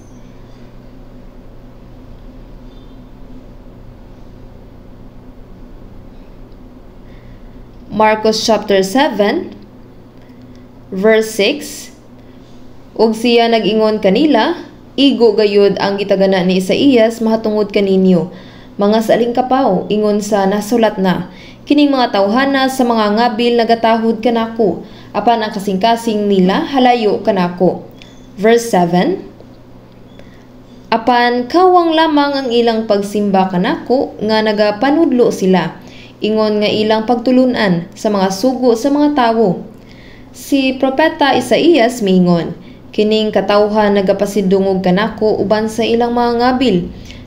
S1: Marcos chapter 7 verse 6. Ug siya nag-ingon kanila, igo gayud ang gitagana ni Isaías mahatungod kaninyo, mga saling kapaw, ingon sa nasulat na, kining mga tawhana sa mga ngabil nagatahod kanako, apan ang kasing-kasing nila halayo kanako. Verse 7. Apan kawang lamang ang ilang pagsimba kanako nga nagapanudlo sila, ingon nga ilang pagtulunan sa mga sugo sa mga tawo. Si Propeta Isaías miingon, kining katawhan nagapasidungog kanako uban sa ilang mga ngabil.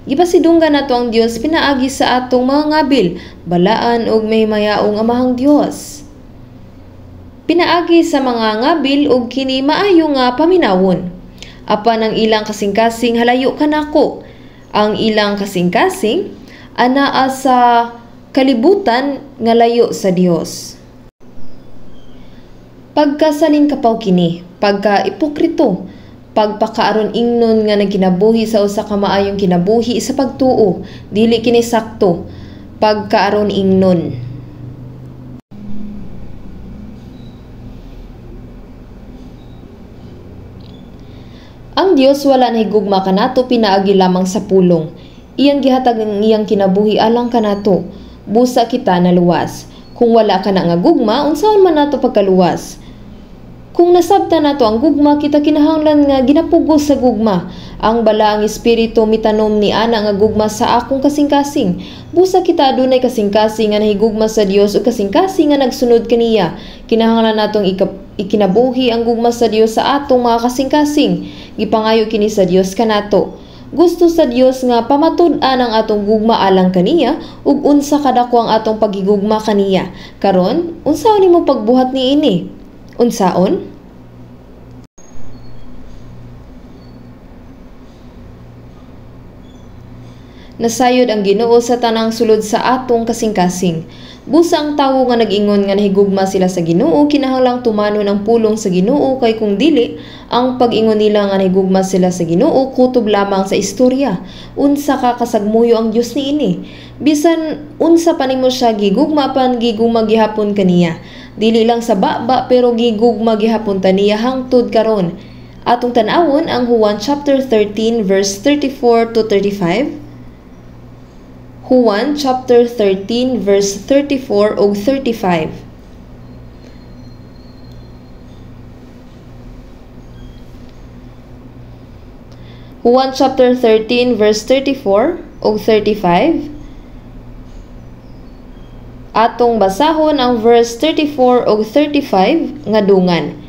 S1: Gipasidunggan nato ang Dios pinaagi sa atong mga ngabil, balaan ug mahimayaong Amahang Dios. Pinaagi sa mga ngabil ug kini maayo nga paminawon. Apan ang ilang kasing-kasing halayo kanako. Ang ilang kasing-kasing anaa sa kalibutan nga layo sa Dios. Pagkasalin kapaw kini, pagka ipokrito, pagpakaaron ingnon nga nagkinabuhi sa usa ka maayong kinabuhi sa pagtuo, dili kini sakto, pagkaaron ingnon. Ang Dios wala nahigugma kanato pinaagi lamang sa pulong. Iyang gihatag ang iyang kinabuhi alang kanato. Busa kita naluwas. Kung wala kana nga gugma, unsaon man nato pagkaluwas? Kung nasabta nato ang gugma, kita kinahanglan nga ginapugos sa gugma. Ang balaang espiritu mitanom ni ana nga gugma sa akong kasing-kasing. Busa kita adunay kasing-kasing nga nahigugma sa Dios ug kasing-kasing nga nagsunod kaniya. Kinahanglan natong ikinabuhi ang gugma sa Dios sa atong mga kasing-kasing. Gipangayo kini sa Dios kanato. Gusto sa Dios nga pamatud-an ang atong gugma alang kaniya ug unsa kadako ang atong paghigugma kaniya. Karon, unsaon nimo pagbuhat niini? Unsaon? Nasayod ang Ginoo sa tanang sulod sa atong kasing-kasing. Busa ang tawo nga nag-ingon nga nahigugma sila sa Ginoo, kinahanglang tumanon ang pulong sa Ginoo kay kung dili, ang pag-ingon nila nga nahigugma sila sa Ginoo kutob lamang sa istorya. Unsa ka kasagmuyo ang Dios niini? Bisan unsa pa nimo siya gigugma pan gigugma gihapon kaniya. Dili lang sa baba pero gigugma gihapon ta niya hangtod karon. Atong tan-awon ang Juan chapter 13 verse 34 to 35. Juan chapter 13 verse 34 ug 35. Juan chapter 13 verse 34 ug 35. Atong basahon ang verse 34 ug 35 nga dungan.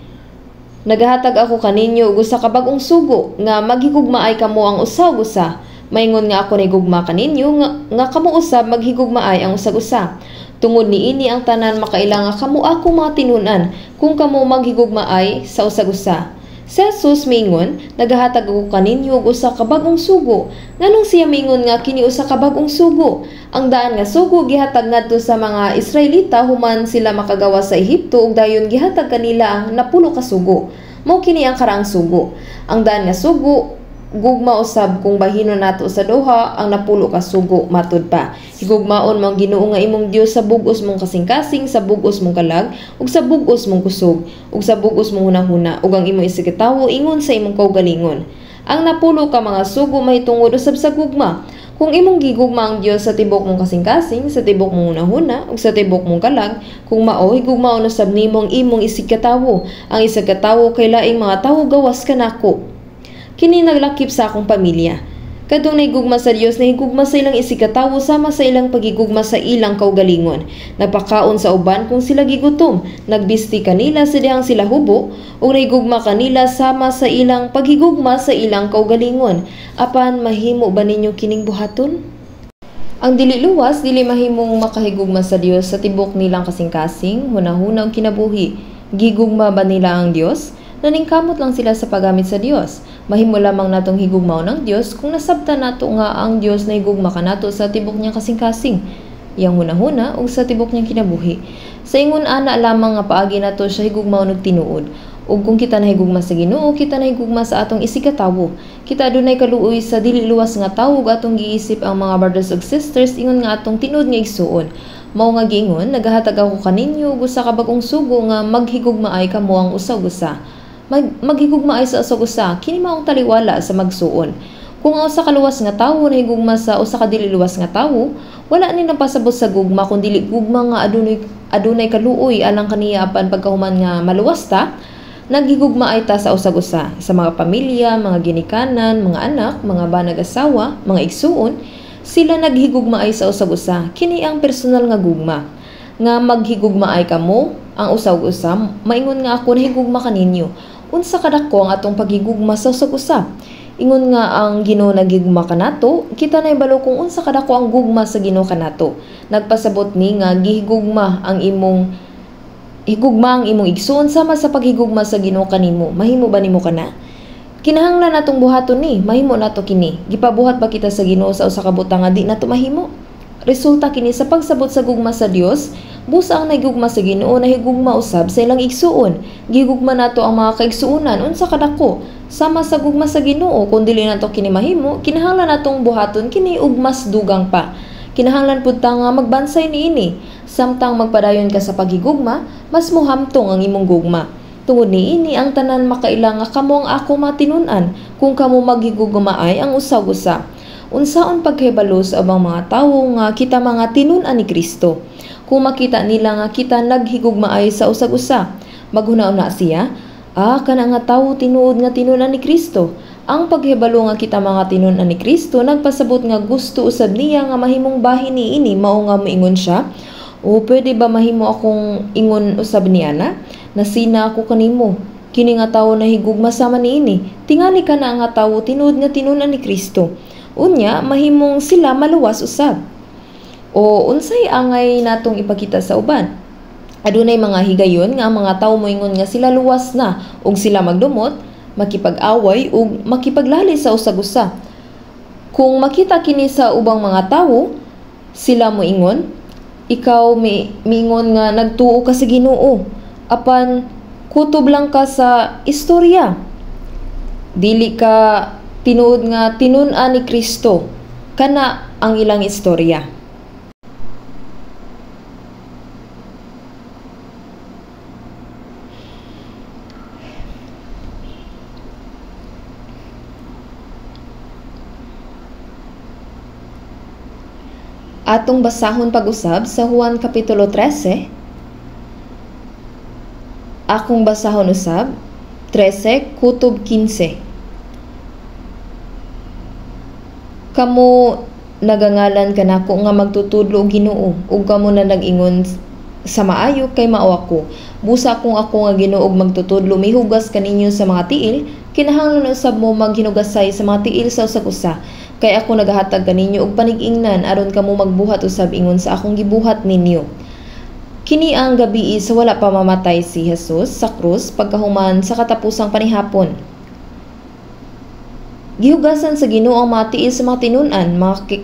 S1: Nagahatag ako kaninyo og usa ka bag-ong sugo nga maghigugmaay kamo ang usa ug usa. Maingon nga ako nahigugma kaninyo nga kamo usab maghigugmaay ang usag usa. Tungod niini ang tanan makaila nga kamo akong mga tinun-an kung kamo maghigugmaay sa usag usa. Si Jesus miingon, nagahatag ako kaninyo og usa ka bag-ong sugo. Nganong siya miingon nga kini usa ka bag-ong sugo? Ang daan nga sugo gihatag ngadto sa mga Israelita human sila makagawa sa Ehipto ug dayon gihatag kanila ang 10 ka sugo. Mao kini ang karaang sugo. Ang daan nga sugo gugma usab kung bahino nato sa duha ang 10 ka sugo matud pa. Higugmaon mo ang Ginoo nga imong Dios sa bug-os mong kasing-kasing, sa bug-os mong kalag, ug sa bug-os mong kusog, ug sa bug-os mong hunahuna, ug ang imong isigkatawo ingon sa imong kaugalingon. Ang 10 ka mga sugo mahitungod usab sa gugma. Kung imong gigugma ang Dios sa tibok mong kasing-kasing, sa tibok mong hunahuna, ug sa tibok mong kalag, kung mao higugmaon usab nimo ang imong isigkatawo. Ang isigkatawo kay laing mga tawo gawas kanako. Kini naglakip sa akong pamilya. Kadtong nahigugma sa Dios, nahigugma sa ilang isigkatawo sama sa ilang pagigugma sa ilang kaugalingon. Nagpakaon sa uban kung sila gigutom, nagbisti kanila sa dihang sila hubo, ug nahigugma kanila sama sa ilang paghigugma sa ilang kaugalingon. Apan mahimo ba ninyo kining buhaton? Ang dili luwas, dili mahimong makahigugma sa Dios sa tibok nilang kasing-kasing, hunahuna ug kinabuhi. Gigugma ba nila ang Dios? Naningkamot lang sila sa paggamit sa Dios. Mahimo lamang natong higugmaon ang Dios kung nasabtan nato nga ang Dios na higugma kanato sa tibok niyang kasing-kasing, iyang hunahuna ug sa tibok niyang kinabuhi. Sa ingon ana lamang nga paagi nato siya higugmaon og tinuod. Ug kung kita nahigugma sa Ginoo, kita nahigugma sa atong isigkatawo. Kita adunay kaluoy sa dili luwas nga tawo ug atong giisip ang mga brothers ug sisters ingon nga atong tinuod nga igsuon. Mao nga giingon, nagahatag ako kaninyo og usa ka bag-ong sugo nga maghigugmaay kamo ang usa ug usa. Maghigugmaay sa usag usa, kini maong taliwala sa magsuon. Kung ang usa ka luwas nga tawo nahigugma sa usa ka dili luwas nga tawo, wala ni napasabot sa gugma kun dili gugma nga adunay kaluoy alang kaniya apan pagkahuman nga maluwas ta, Naghigugmaay ta sa usag-usa, sa mga pamilya, mga ginikanan, mga anak, mga banag asawa, mga igsuon, sila naghigugmaay sa usag-usa. Kini ang personal nga gugma. Nga maghigugmaay kamo ang usag-usa, maingon nga ako nahigugma kaninyo. Unsa kadako ang atong paghigugma sa usag-usa? Ingon nga ang Ginoo naghigugma kanato, kita nahibalo kung unsa kadako ang gugma sa Ginoo kanato. Nagpasabot ni nga gihigugma ang imong higugma ang imong igsuon sama sa paghigugma sa Ginoo kanimo. Mahimo ba nimo kana? Kinahanglan natong buhaton ni, mahimo nato kini. Gipabuhat ba kita sa Ginoo sa usa ka butang nga di nato mahimo? Resulta kini sa pagsabot sa gugma sa Dios, busa ang nahigugma sa Ginoo nahigugma usab sa ilang igsuon. Gigugma nato ang mga kaigsuonan unsa kadako sama sa gugma sa Ginoo. Kung dili nato kini mahimo, kinahanglan natong buhaton kini ug mas dugang pa. Kinahanglan pud ta nga magbansay niini. Samtang magpadayon ka sa paghigugma, mas mohamtong ang imong gugma. Tungod niini ang tanan makaila nga kamo ang ako matinun-an kung kamo maghigugmaay ang usag-usa. Unsaon pagkahibalo sa ubang mga tawo nga kita mga tinun-an ni Kristo? Kung makita nila nga kita naghigugmaay sa usag-usa, maghuna-una siya, kana nga tawo tinuod nga tinun-an ni Kristo. Ang paghibalo nga kita mga tinun-an ni Kristo nagpasabot nga gusto usab niya nga mahimong bahin niini, mao nga moingon siya, o pwede ba mahimo akong ingon usab niya na? Nasina ako kanimo. Kini nga tawo nahigugma sama niini. Tingali kana nga tawo tinuod nga tinun-an ni Kristo. Unya mahimong sila maluwas usab. O unsay angay natong ipakita sa uban? Adunay mga higayon nga ang mga tawo moingon nga sila luwas na ug sila magdumot, makipag-away ug makipaglali sa usag-usa. Kung makita kini sa ubang mga tawo, sila moingon, ikaw miingon nga nagtuo ka sa Ginoo, apan kutob lang ka sa istorya. Dili ka tinuod nga tinun-an ni Kristo. Kana ang ilang istorya. Atong basahon pag-usab sa Juan Kapitulo 13. Akong basahon usab 13 kutob 15. Kamo nagangalan kanako nga magtutudlo og Ginoo, ug kamo na nag-ingon sa maayo kay mao ako. Busa kung ako nga Ginoo og magtutudlo mihugas kaninyo sa mga tiil, kinahanglan usab mo maghinugasay sa mga tiil sa usag-usa. Kay ako nagahatag kaninyo og panig-ingnan aron kamo magbuhat usab ingon sa akong gibuhat ninyo. Kini ang gabii sa wala pa mamatay si Jesus sa krus pagkahuman sa katapusang panihapon. Gihugasan sa Ginoo ang mga tiil sa mga tinun-an,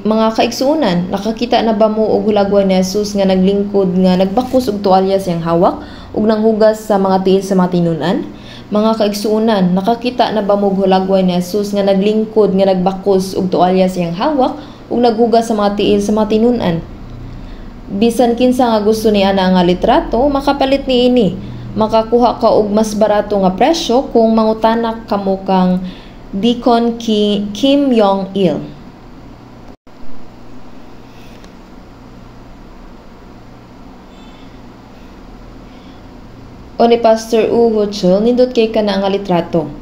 S1: mga kaigsuonan. Nakakita na ba mo og hulagway ni Jesus nga naglingkod nga nagbakos og tuwalya siyang hawak ug nanghugas sa mga tiil sa mga tinun-an? Mga kaigsuonan, nakakita na ba mo og hulagway ni Jesus nga naglingkod nga nagbakos og tuwalya siyang hawak ug naghugas sa mga tiil sa mga tinun-an? Bisan kinsa nga gusto ni ana nga litrato, makapalit niini. Makakuha ka og mas barato nga presyo kung mangutanak kamo kang Deacon Kim Yong-il. O ni Pastor U Hochul, nindot kay kana nga litrato.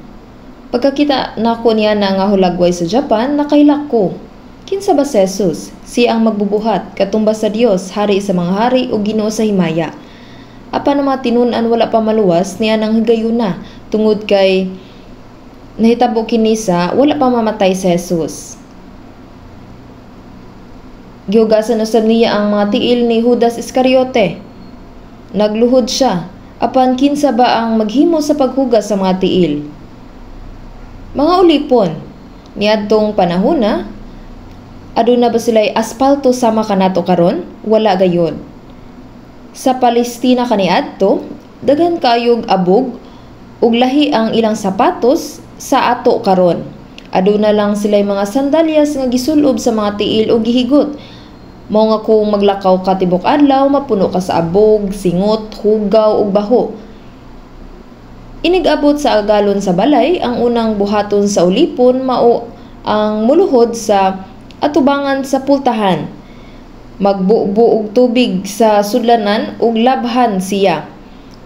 S1: Pagkakita nako niya na nga hulagway sa Japan, nakailak ko. Kinsa ba si Jesus? Siya ang magbubuhat, katumba sa Dios, hari sa mga hari ug Ginoo sa himaya. Apan ang mga tinun-an wala pa maluwas niya nang higayuna, tungod kay nahitabo kini sa wala pa mamatay si Jesus. Gihugasan usab niya ang mga tiil ni Judas Iscariote. Nagluhod siya. Apan kinsa ba ang maghimo sa paghugas sa mga tiil? Mga ulipon. Niadtong panahona, aduna ba sila'y aspalto sama kanato karon? Wala gayon. Sa Palestina kaniadto, daghan kayog abog ug lahi ang ilang sapatos sa ato karon. Aduna lang sila'y mga sandalyas nga gisulob sa mga tiil o gihigot. Mao nga kung maglakaw ka tibok adlaw, mapuno ka sa abog, singot, hugaw ug baho. Inigabot sa agalon sa balay, ang unang buhaton sa ulipon mao ang muluhod sa atubangan sa pultahan. Magbubo og tubig sa sudlanan ug labhan siya.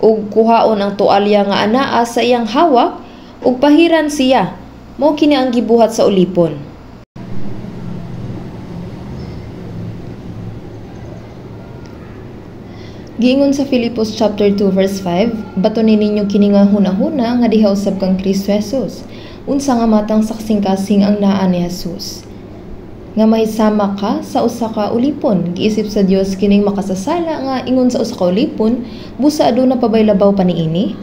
S1: Ug kuhaon ang tualya nga anaa sa iyang hawak ug pahiran siya. Mao kini ang gibuhat sa ulipon. Giingon sa Filipos chapter 2 verse 5, batunin ninyo kini nga hunahuna nga diha usab kang Kristo Jesus. Unsa nga matang sa kasing-kasing ang naa ni Jesus? Nga mahisama ka sa usa ka ulipon. Giisip sa Dios kining makasasala nga ingon sa usa ka ulipon, busa aduna pa bay labaw pa niini?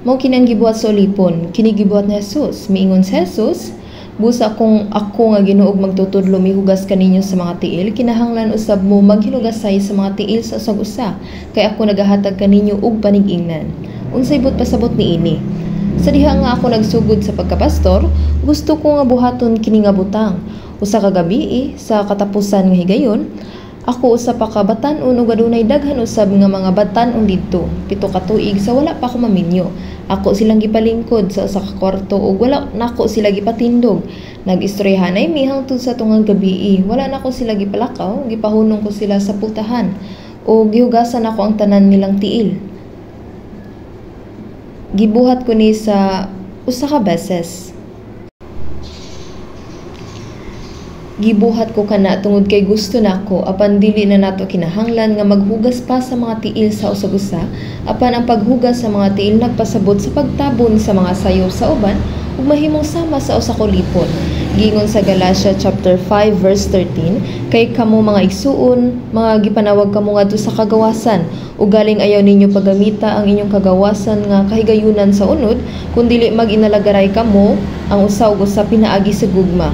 S1: Mao kini ang gibuhat sa ulipon, kini gibuhat ni Jesus. Miingon si Jesus, busa kung ako nga Ginoo magtutudlo mihugas kaninyo sa mga tiil, kinahanglan usab mo maghinugasay sa mga tiil sa usag usa, kay ako nagahatag kaninyo og panig-ingnan. Unsay buot pasabot niini? Sa diha nga ako nagsugod sa pagkapastor, gusto ko nga buhaton kini nga butang. Usa ka gabii sa katapusan nga higayon, ako usa pa ka batan-on ug adunay daghan usab nga mga batan-on didto. 7 ka tuig sa wala pa ako maminyo. Ako silang gipalingkod sa usa ka kwarto ug wala nako sila gipatindog. Nag-istoryahanay mi hangtod sa tungang gabii. Wala nako sila gipalakaw, gipahunong ko sila sa pultahan ug gihugasan nako ang tanan nilang tiil. Gibuhat ko ni sa usa ka beses. Gibuhat ko kana tungod kay gusto nako, apan dili na nato kinahanglan nga maghugas pa sa mga tiil sa usag-usa, apan ang paghugas sa mga tiil nagpasabot sa pagtabon sa mga sayop sa uban ug mahimong sama sa usa ka ulipon. Giingon sa Galatia chapter 5 verse 13, kay kamo mga igsuon, mga gipanawag kamo ngadto sa kagawasan, ug galing ayaw ninyo paggamita ang inyong kagawasan nga kahigayunan sa unod, kun dili mag-inalagaray kamo ang usa ug usa pinaagi sa gugma.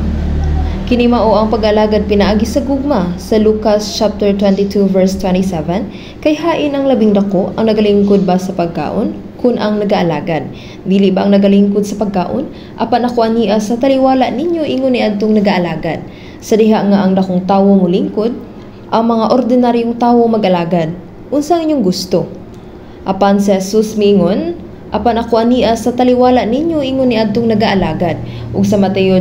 S1: Kini mao ang pag-alagad pinaagi sa gugma sa Lucas chapter 22 verse 27, kay hain ang labing dako ang nagalingkod ba sa pagkaon kun ang nagaalagad? Dili ba ang nagalingkod sa pagkaon? Apan ako ania sa taliwala ninyo ingon ni adtong nagaalagad. Sa diha nga ang dakong tawo molingkod, ang mga ordinaryong tawo mag-alagad. Unsa ang inyong gusto? Apan si Jesus miingon, apan ako ania sa taliwala ninyo ingon ni adtong nagaalagad. Ug sa Mateo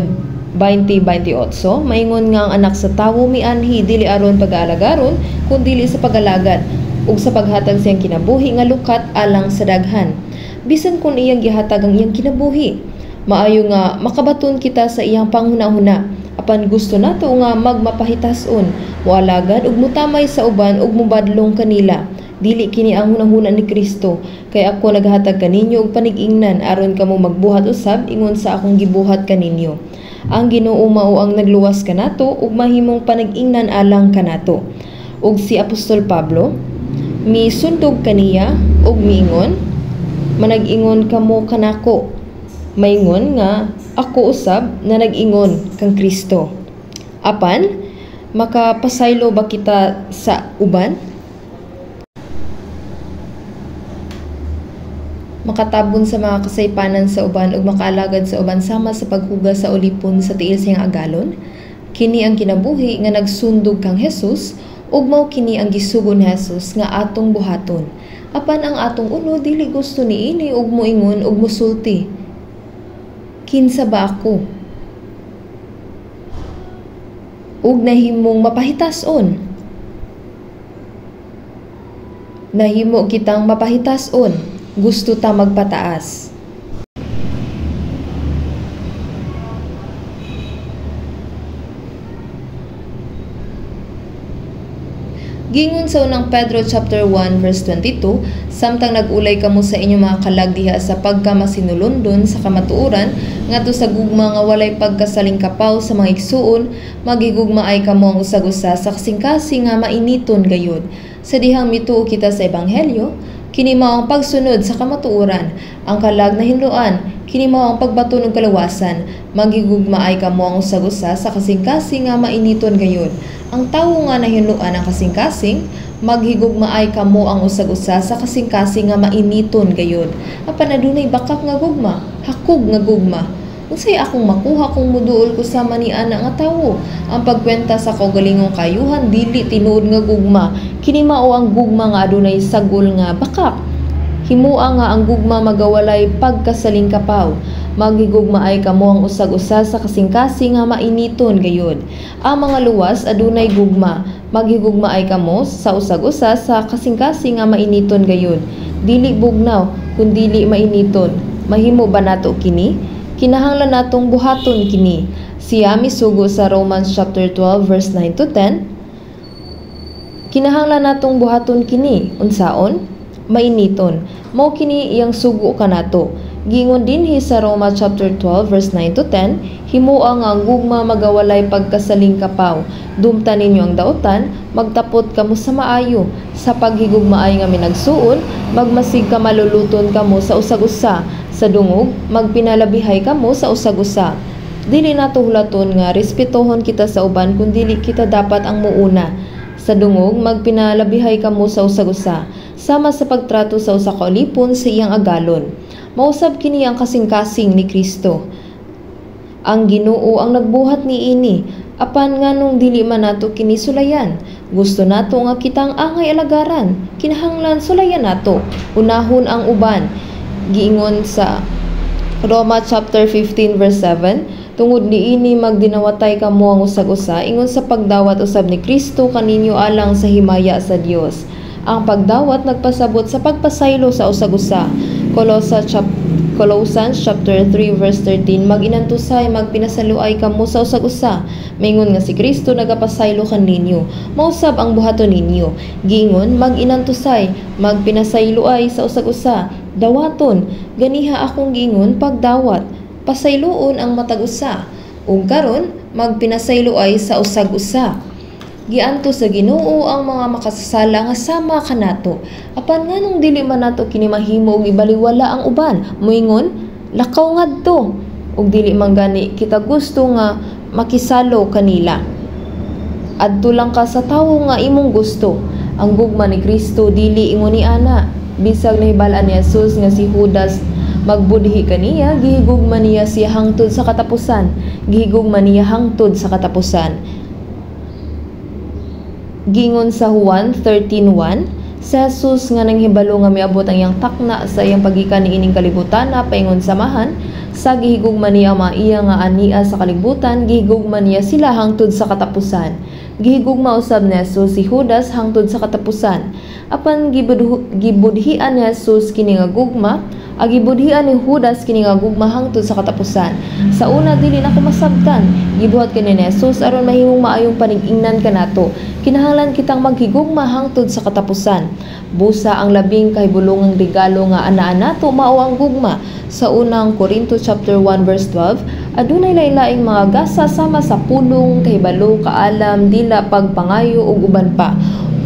S1: 20:28, maingon nga ang anak sa tawo mianhi dili aron pag-aalagaron kun dili sa pag-alagad ug sa paghatag siyang kinabuhi nga lukat alang sa daghan. Bisan kun iyang gihatag ang iyang kinabuhi, maayo nga makabaton kita sa iyang panghuna-huna. Apan gusto nato nga magmapahitason, moalagad ug motamay sa uban ug mobadlong kanila. Dili kini ang hunahuna ni Kristo, kay ako naghatag kaninyo og panig-ingnan aron kamo magbuhat usab ingon sa akong gibuhat kaninyo. Ang Ginoo mao ang nagluwas kanato ug mahimong panag-ingnan alang kanato. Ug si Apostol Pablo misundog kaniya ug miingon, manag-ingon kamo kanako, maingon nga ako usab na nag-ingon kang Kristo. Apan makapasaylo ba kita sa uban? Makatabon sa mga kasaypanan sa uban ug makaalagad sa uban sama sa paghugas sa ulipon sa tiil sa iyang agalon? Kini ang kinabuhi nga nagsundog kang Jesus ug mao kini ang gisugo ni Jesus nga atong buhaton. Apan ang atong uno dili gusto niini ug moingon ug mosulti, kinsa ba ako? Ug nahimong mapahitason. Nahimo kitang mapahitason. Gusto ta magpataas. Gingon sa unang Pedro chapter 1 verse 22, samtang nag-ulay kamo sa inyong mga kalag diha sa pagkamasinulondon sa kamatuoran ngadto sa gugma nga walay pagkasalingkapaw sa mga igsuon, magigugma ay kamo ang usag-usa sa kasing-kasing nga mainiton gayud. Sa dihang mituo kita sa ebanghelyo, kini mao ang pagsunod sa kamatuoran, ang kalag na hinloan, kini mao ang pagbaton og kalawasan. Magigugma ay kamo ang usag-usa sa kasing-kasing nga mainiton gayud. Ang tawo nga nahinloan ang kasing-kasing, maghigugma ay kamo ang usag-usa sa kasing-kasing nga mainiton gayud. Apan adunay bakak nga gugma, hakog nga gugma. Unsay akong makuha kung muduol ko sama ni ana nga tawo? Ang pagkwenta sa kaugalingong kayuhan dili tinuod nga gugma. Kini mao ang gugma nga adunay sagol nga bakak. Himua nga ang gugma magawalay pagkasalingkapaw. Maghigugmaay kamo ang usag-usa sa kasing-kasing nga mainiton gayud. Ang mga luwas adunay gugma. Maghigugmaay kamo sa usag-usa sa kasing-kasing nga mainiton gayud. Dili bugnaw kun dili mainiton. Mahimo ba nato kini? Kinahanglan natong buhaton kini. Siya misugo sa Romans chapter 12 verse 9 to 10. Kinahanglan natong buhaton kini. Unsaon? Mainiton. Mao kini iyang sugo kanato. Giingon dinhi sa Roma chapter 12 verse 9 to 10, himoa nga ang gugma magawalay pagkasaling kapaw. Dumtan ninyo ang dautan, magtapot kamo sa maayo. Sa paghigugmaay nga minagsuon, magmasig ka maluluton kamo sa usag-usa. Sa dungog, magpinalabihay kamo sa usag-usa. Dili nato hulaton nga respetuhon kita sa uban kun dili kita dapat ang muuna. Sa dungog, magpinalabihay kamo sa usag-usa, sama sa pagtrato sa usa ka ulipon sa iyang agalon. Mausab kini ang kasing-kasing ni Kristo. Ang Ginoo ang nagbuhat niini, apan nganong dili man nato kini sulayan. Gusto nato nga kitang angay alagaran, kinahanglan sulayan nato. Unahon ang uban. Giingon sa Roma chapter 15 verse 7, tungod niini magdinawatay kamo ang usag-usa ingon sa pagdawat usab ni Kristo kaninyo alang sa himaya sa Dios. Ang pagdawat nagpasabot sa pagpasaylo sa usag-usa. Colossians chapter 3 verse 13, maginantusay magpinasaluay kamo sa usag-usa. Maingon nga si Kristo nagapasaylo kaninyo. Mausab ang buhaton ninyo. Giingon maginantusay magpinasayloay sa usag-usa. Dawaton ganiha akong giingon pagdawat. Pasayloon ang matag usa. Ug karon magpinasayloay sa usag-usa. Gianto sa Ginoo ang mga makasasala nga sama kanato. Apan nganong dili man nato kini mahimo og ibaliwala ang uban, moingon lakaw ngadto, ug dili man gani kita gusto nga makisalo kanila. Adto lang ka sa tawo nga imong gusto. Ang gugma ni Kristo dili ingon ni ana. Bisag nahibal-an ni Jesus nga si Judas magbudhi kaniya, gihigugma niya siya hangtod sa katapusan. Gihigugma niya hangtod sa katapusan. Gingon sa Juan 13:1, si Jesus nga nanghibalo nga miabot ang iyang takna sa iyang pagikan niining kalibutan na paingon samahan sa gihigugma niya ang mga iya nga ania sa kalibutan, gihigugma niya sila hangtod sa katapusan. Gihigugma usab ni Jesus si Judas hangtod sa katapusan. Apan gibudhian ni Jesus kini nga gugma, gibudhian ni Judas kini nga gugma hangtod sa katapusan. Sa una dili na ko masabtan, gibuhat kini ni Jesus aron mahimong maayong panig-ingnan kanato. Kinahanglan kitang maghigugma hangtod sa katapusan. Busa ang labing kahibulongang regalo nga anaa nato mao ang gugma. Sa unang Korinto chapter 1 verse 12, adunay lain-laing mga gasa sama sa pulong, kahibalo, kaalam, dila, pagpangayo ug uban pa.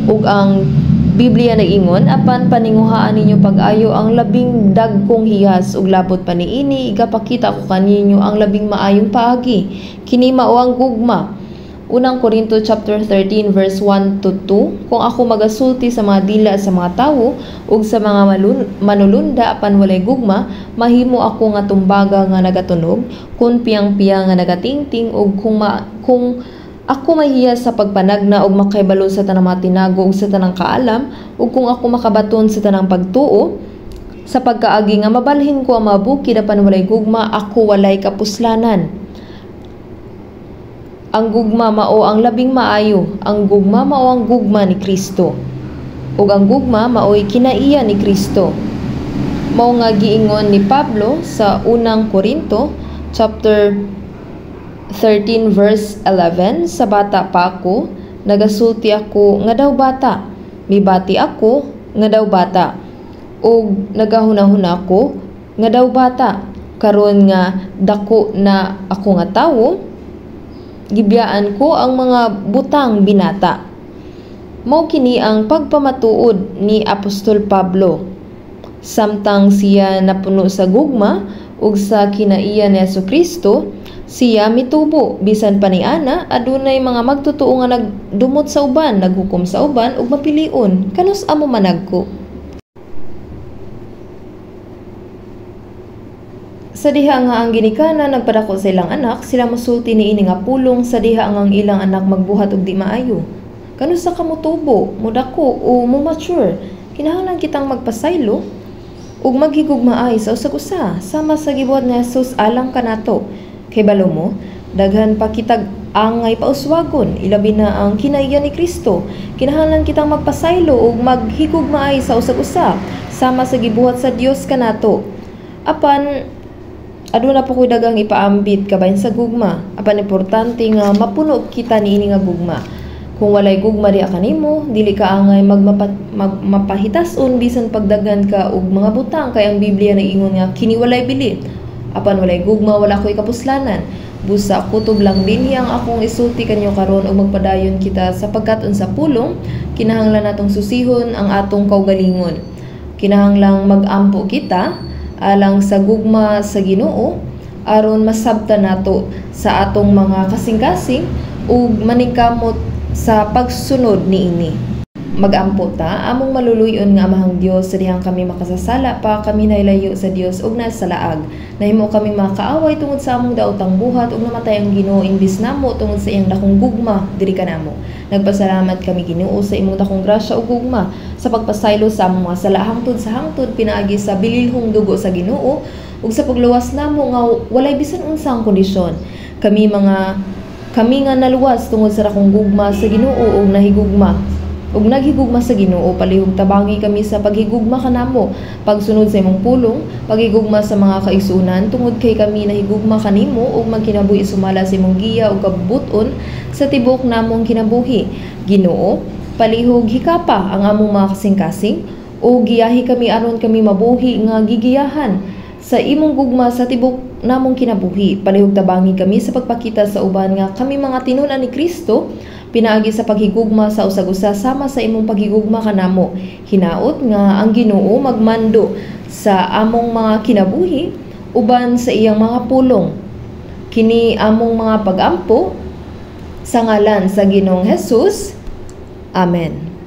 S1: Ug ang Biblia nag-ingon, apan paninguhaan ninyo pag-ayo ang labing dagkong hiyas ug labot pa niini, igapakita ko kaninyo ang labing maayong paagi. Kini mao ang gugma. Unang Korinto chapter 13 verse 1 to 2, kung ako magasulti sa mga dila sa mga tawo ug sa mga manulunda apan walay gugma, mahimo ako nga tumbaga nga nagatunog, kun piyang-piya nga nagatingting, ug kung ako mahiya sa pagpanagna ug makahibalo sa tanang mga tinago ug sa tanang kaalam, ug kung ako makabaton sa tanang pagtuo, sa pagkaagi nga mabalhin ko ang mga bukid apan walay gugma, ako walay kapuslanan. Ang gugma mao ang labing maayo. Ang gugma mao ang gugma ni Kristo. Ug ang gugma maoy kinaiya ni Kristo. Mao nga giingon ni Pablo sa unang Korinto chapter 13 verse 11, sa bata pa ako, nagasulti ako nga daw bata, mibati ako nga daw bata, ug nagahunahuna ako nga daw bata. Karon nga dako na ako nga tawo, gibiyaan ko ang mga butang binata. Mao kini ang pagpamatuod ni Apostol Pablo. Samtang siya napuno sa gugma ug sa kinaiya ni Jesucristo, siya mitubo. Bisan pa ni ana, adunay mga magtotoo nga nagdumot sa uban, naghukom sa uban ug mapilion. Kanus amo managko? Sa diha nga ang ginikanan nagpadako sa ilang anak, sila mosulti niini nga pulong sa diha nga ang ilang anak magbuhat og di maayo. Kanusa ka motubo, modako o mo mature? Kinahanglan kitang magpasaylo. Ug maghigugmaay sa usag usa sama sa gibuhat ni Jesus alang kanato. Kay balo mo, daghan pa kitag angay pauswagon, ilabi na ang kinaiya ni Kristo. Kinahanglan kitang magpasaylo ug maghigugmaay sa usag usa sama sa gibuhat sa Dios kanato. Apan aduna pa ko'y daghang ipaambit kabahin sa gugma. Apan importante nga mapuno kita niini nga gugma. Kung walay gugma diha kanimo, dili ka angay mapahitas-on bisan pagdaghan ka og mga butang, kay ang Biblia nag-ingon nga kini walay bili. Apan walay gugma, wala ko'y kapuslanan. Busa kutob lang dinhi ang akong isulti kanyo karon ug magpadayon kita sa pagkat-on sa pulong. Kinahanglan natong susihon ang atong kaugalingon. Kinahanglang mag-ampo kita alang sa gugma sa Ginoo aron masabtan nato sa atong mga kasing-kasing ug maningkamot sa pagsunod niini. Magampo ta. Among maluluyon nga Amahang Dios, sa dihang kami makasasala pa, kami nailayo sa Dios ug nasa laag. Nahimo kaming mga kaaway tungod sa among daotang buhat ug namatay ang Ginoo imbis namo tungod sa iyang dakong gugma diri kanamo. Nagpasalamat kami, Ginoo, sa imong dakong grasya ug gugma sa pagpasaylo sa among mga sala hangtod sa hangtod pinaagi sa bililhong dugo sa Ginoo ug sa pagluwas namo nga walay bisan unsang kondisyon. Kami nga naluwas tungod sa dakong gugma sa Ginoo ug nahigugma ug naghigugma sa Ginoo, palihog tabangi kami sa paghigugma kanamo, pagsunod sa imong pulong, paghigugma sa mga kaigsuonan tungod kay kami nahigugma kanimo, ug magkinabuhi sumala sa imong giya ug kabubut-on sa tibuok namong kinabuhi. Ginoo, palihog hikapa ang among mga kasing-kasing ug giyahi kami aron kami mabuhi nga gigiyahan sa imong gugma sa tibuok namong kinabuhi. Palihog tabangi kami sa pagpakita sa uban nga kami mga tinun-an ni Kristo pinaagi sa paghigugma sa usag-usa sama sa imong paghigugma kanamo. Hinaot nga ang Ginoo magmando sa among mga kinabuhi uban sa iyang mga pulong. Kini among mga pagampo sa ngalan sa Ginoong Jesus. Amen.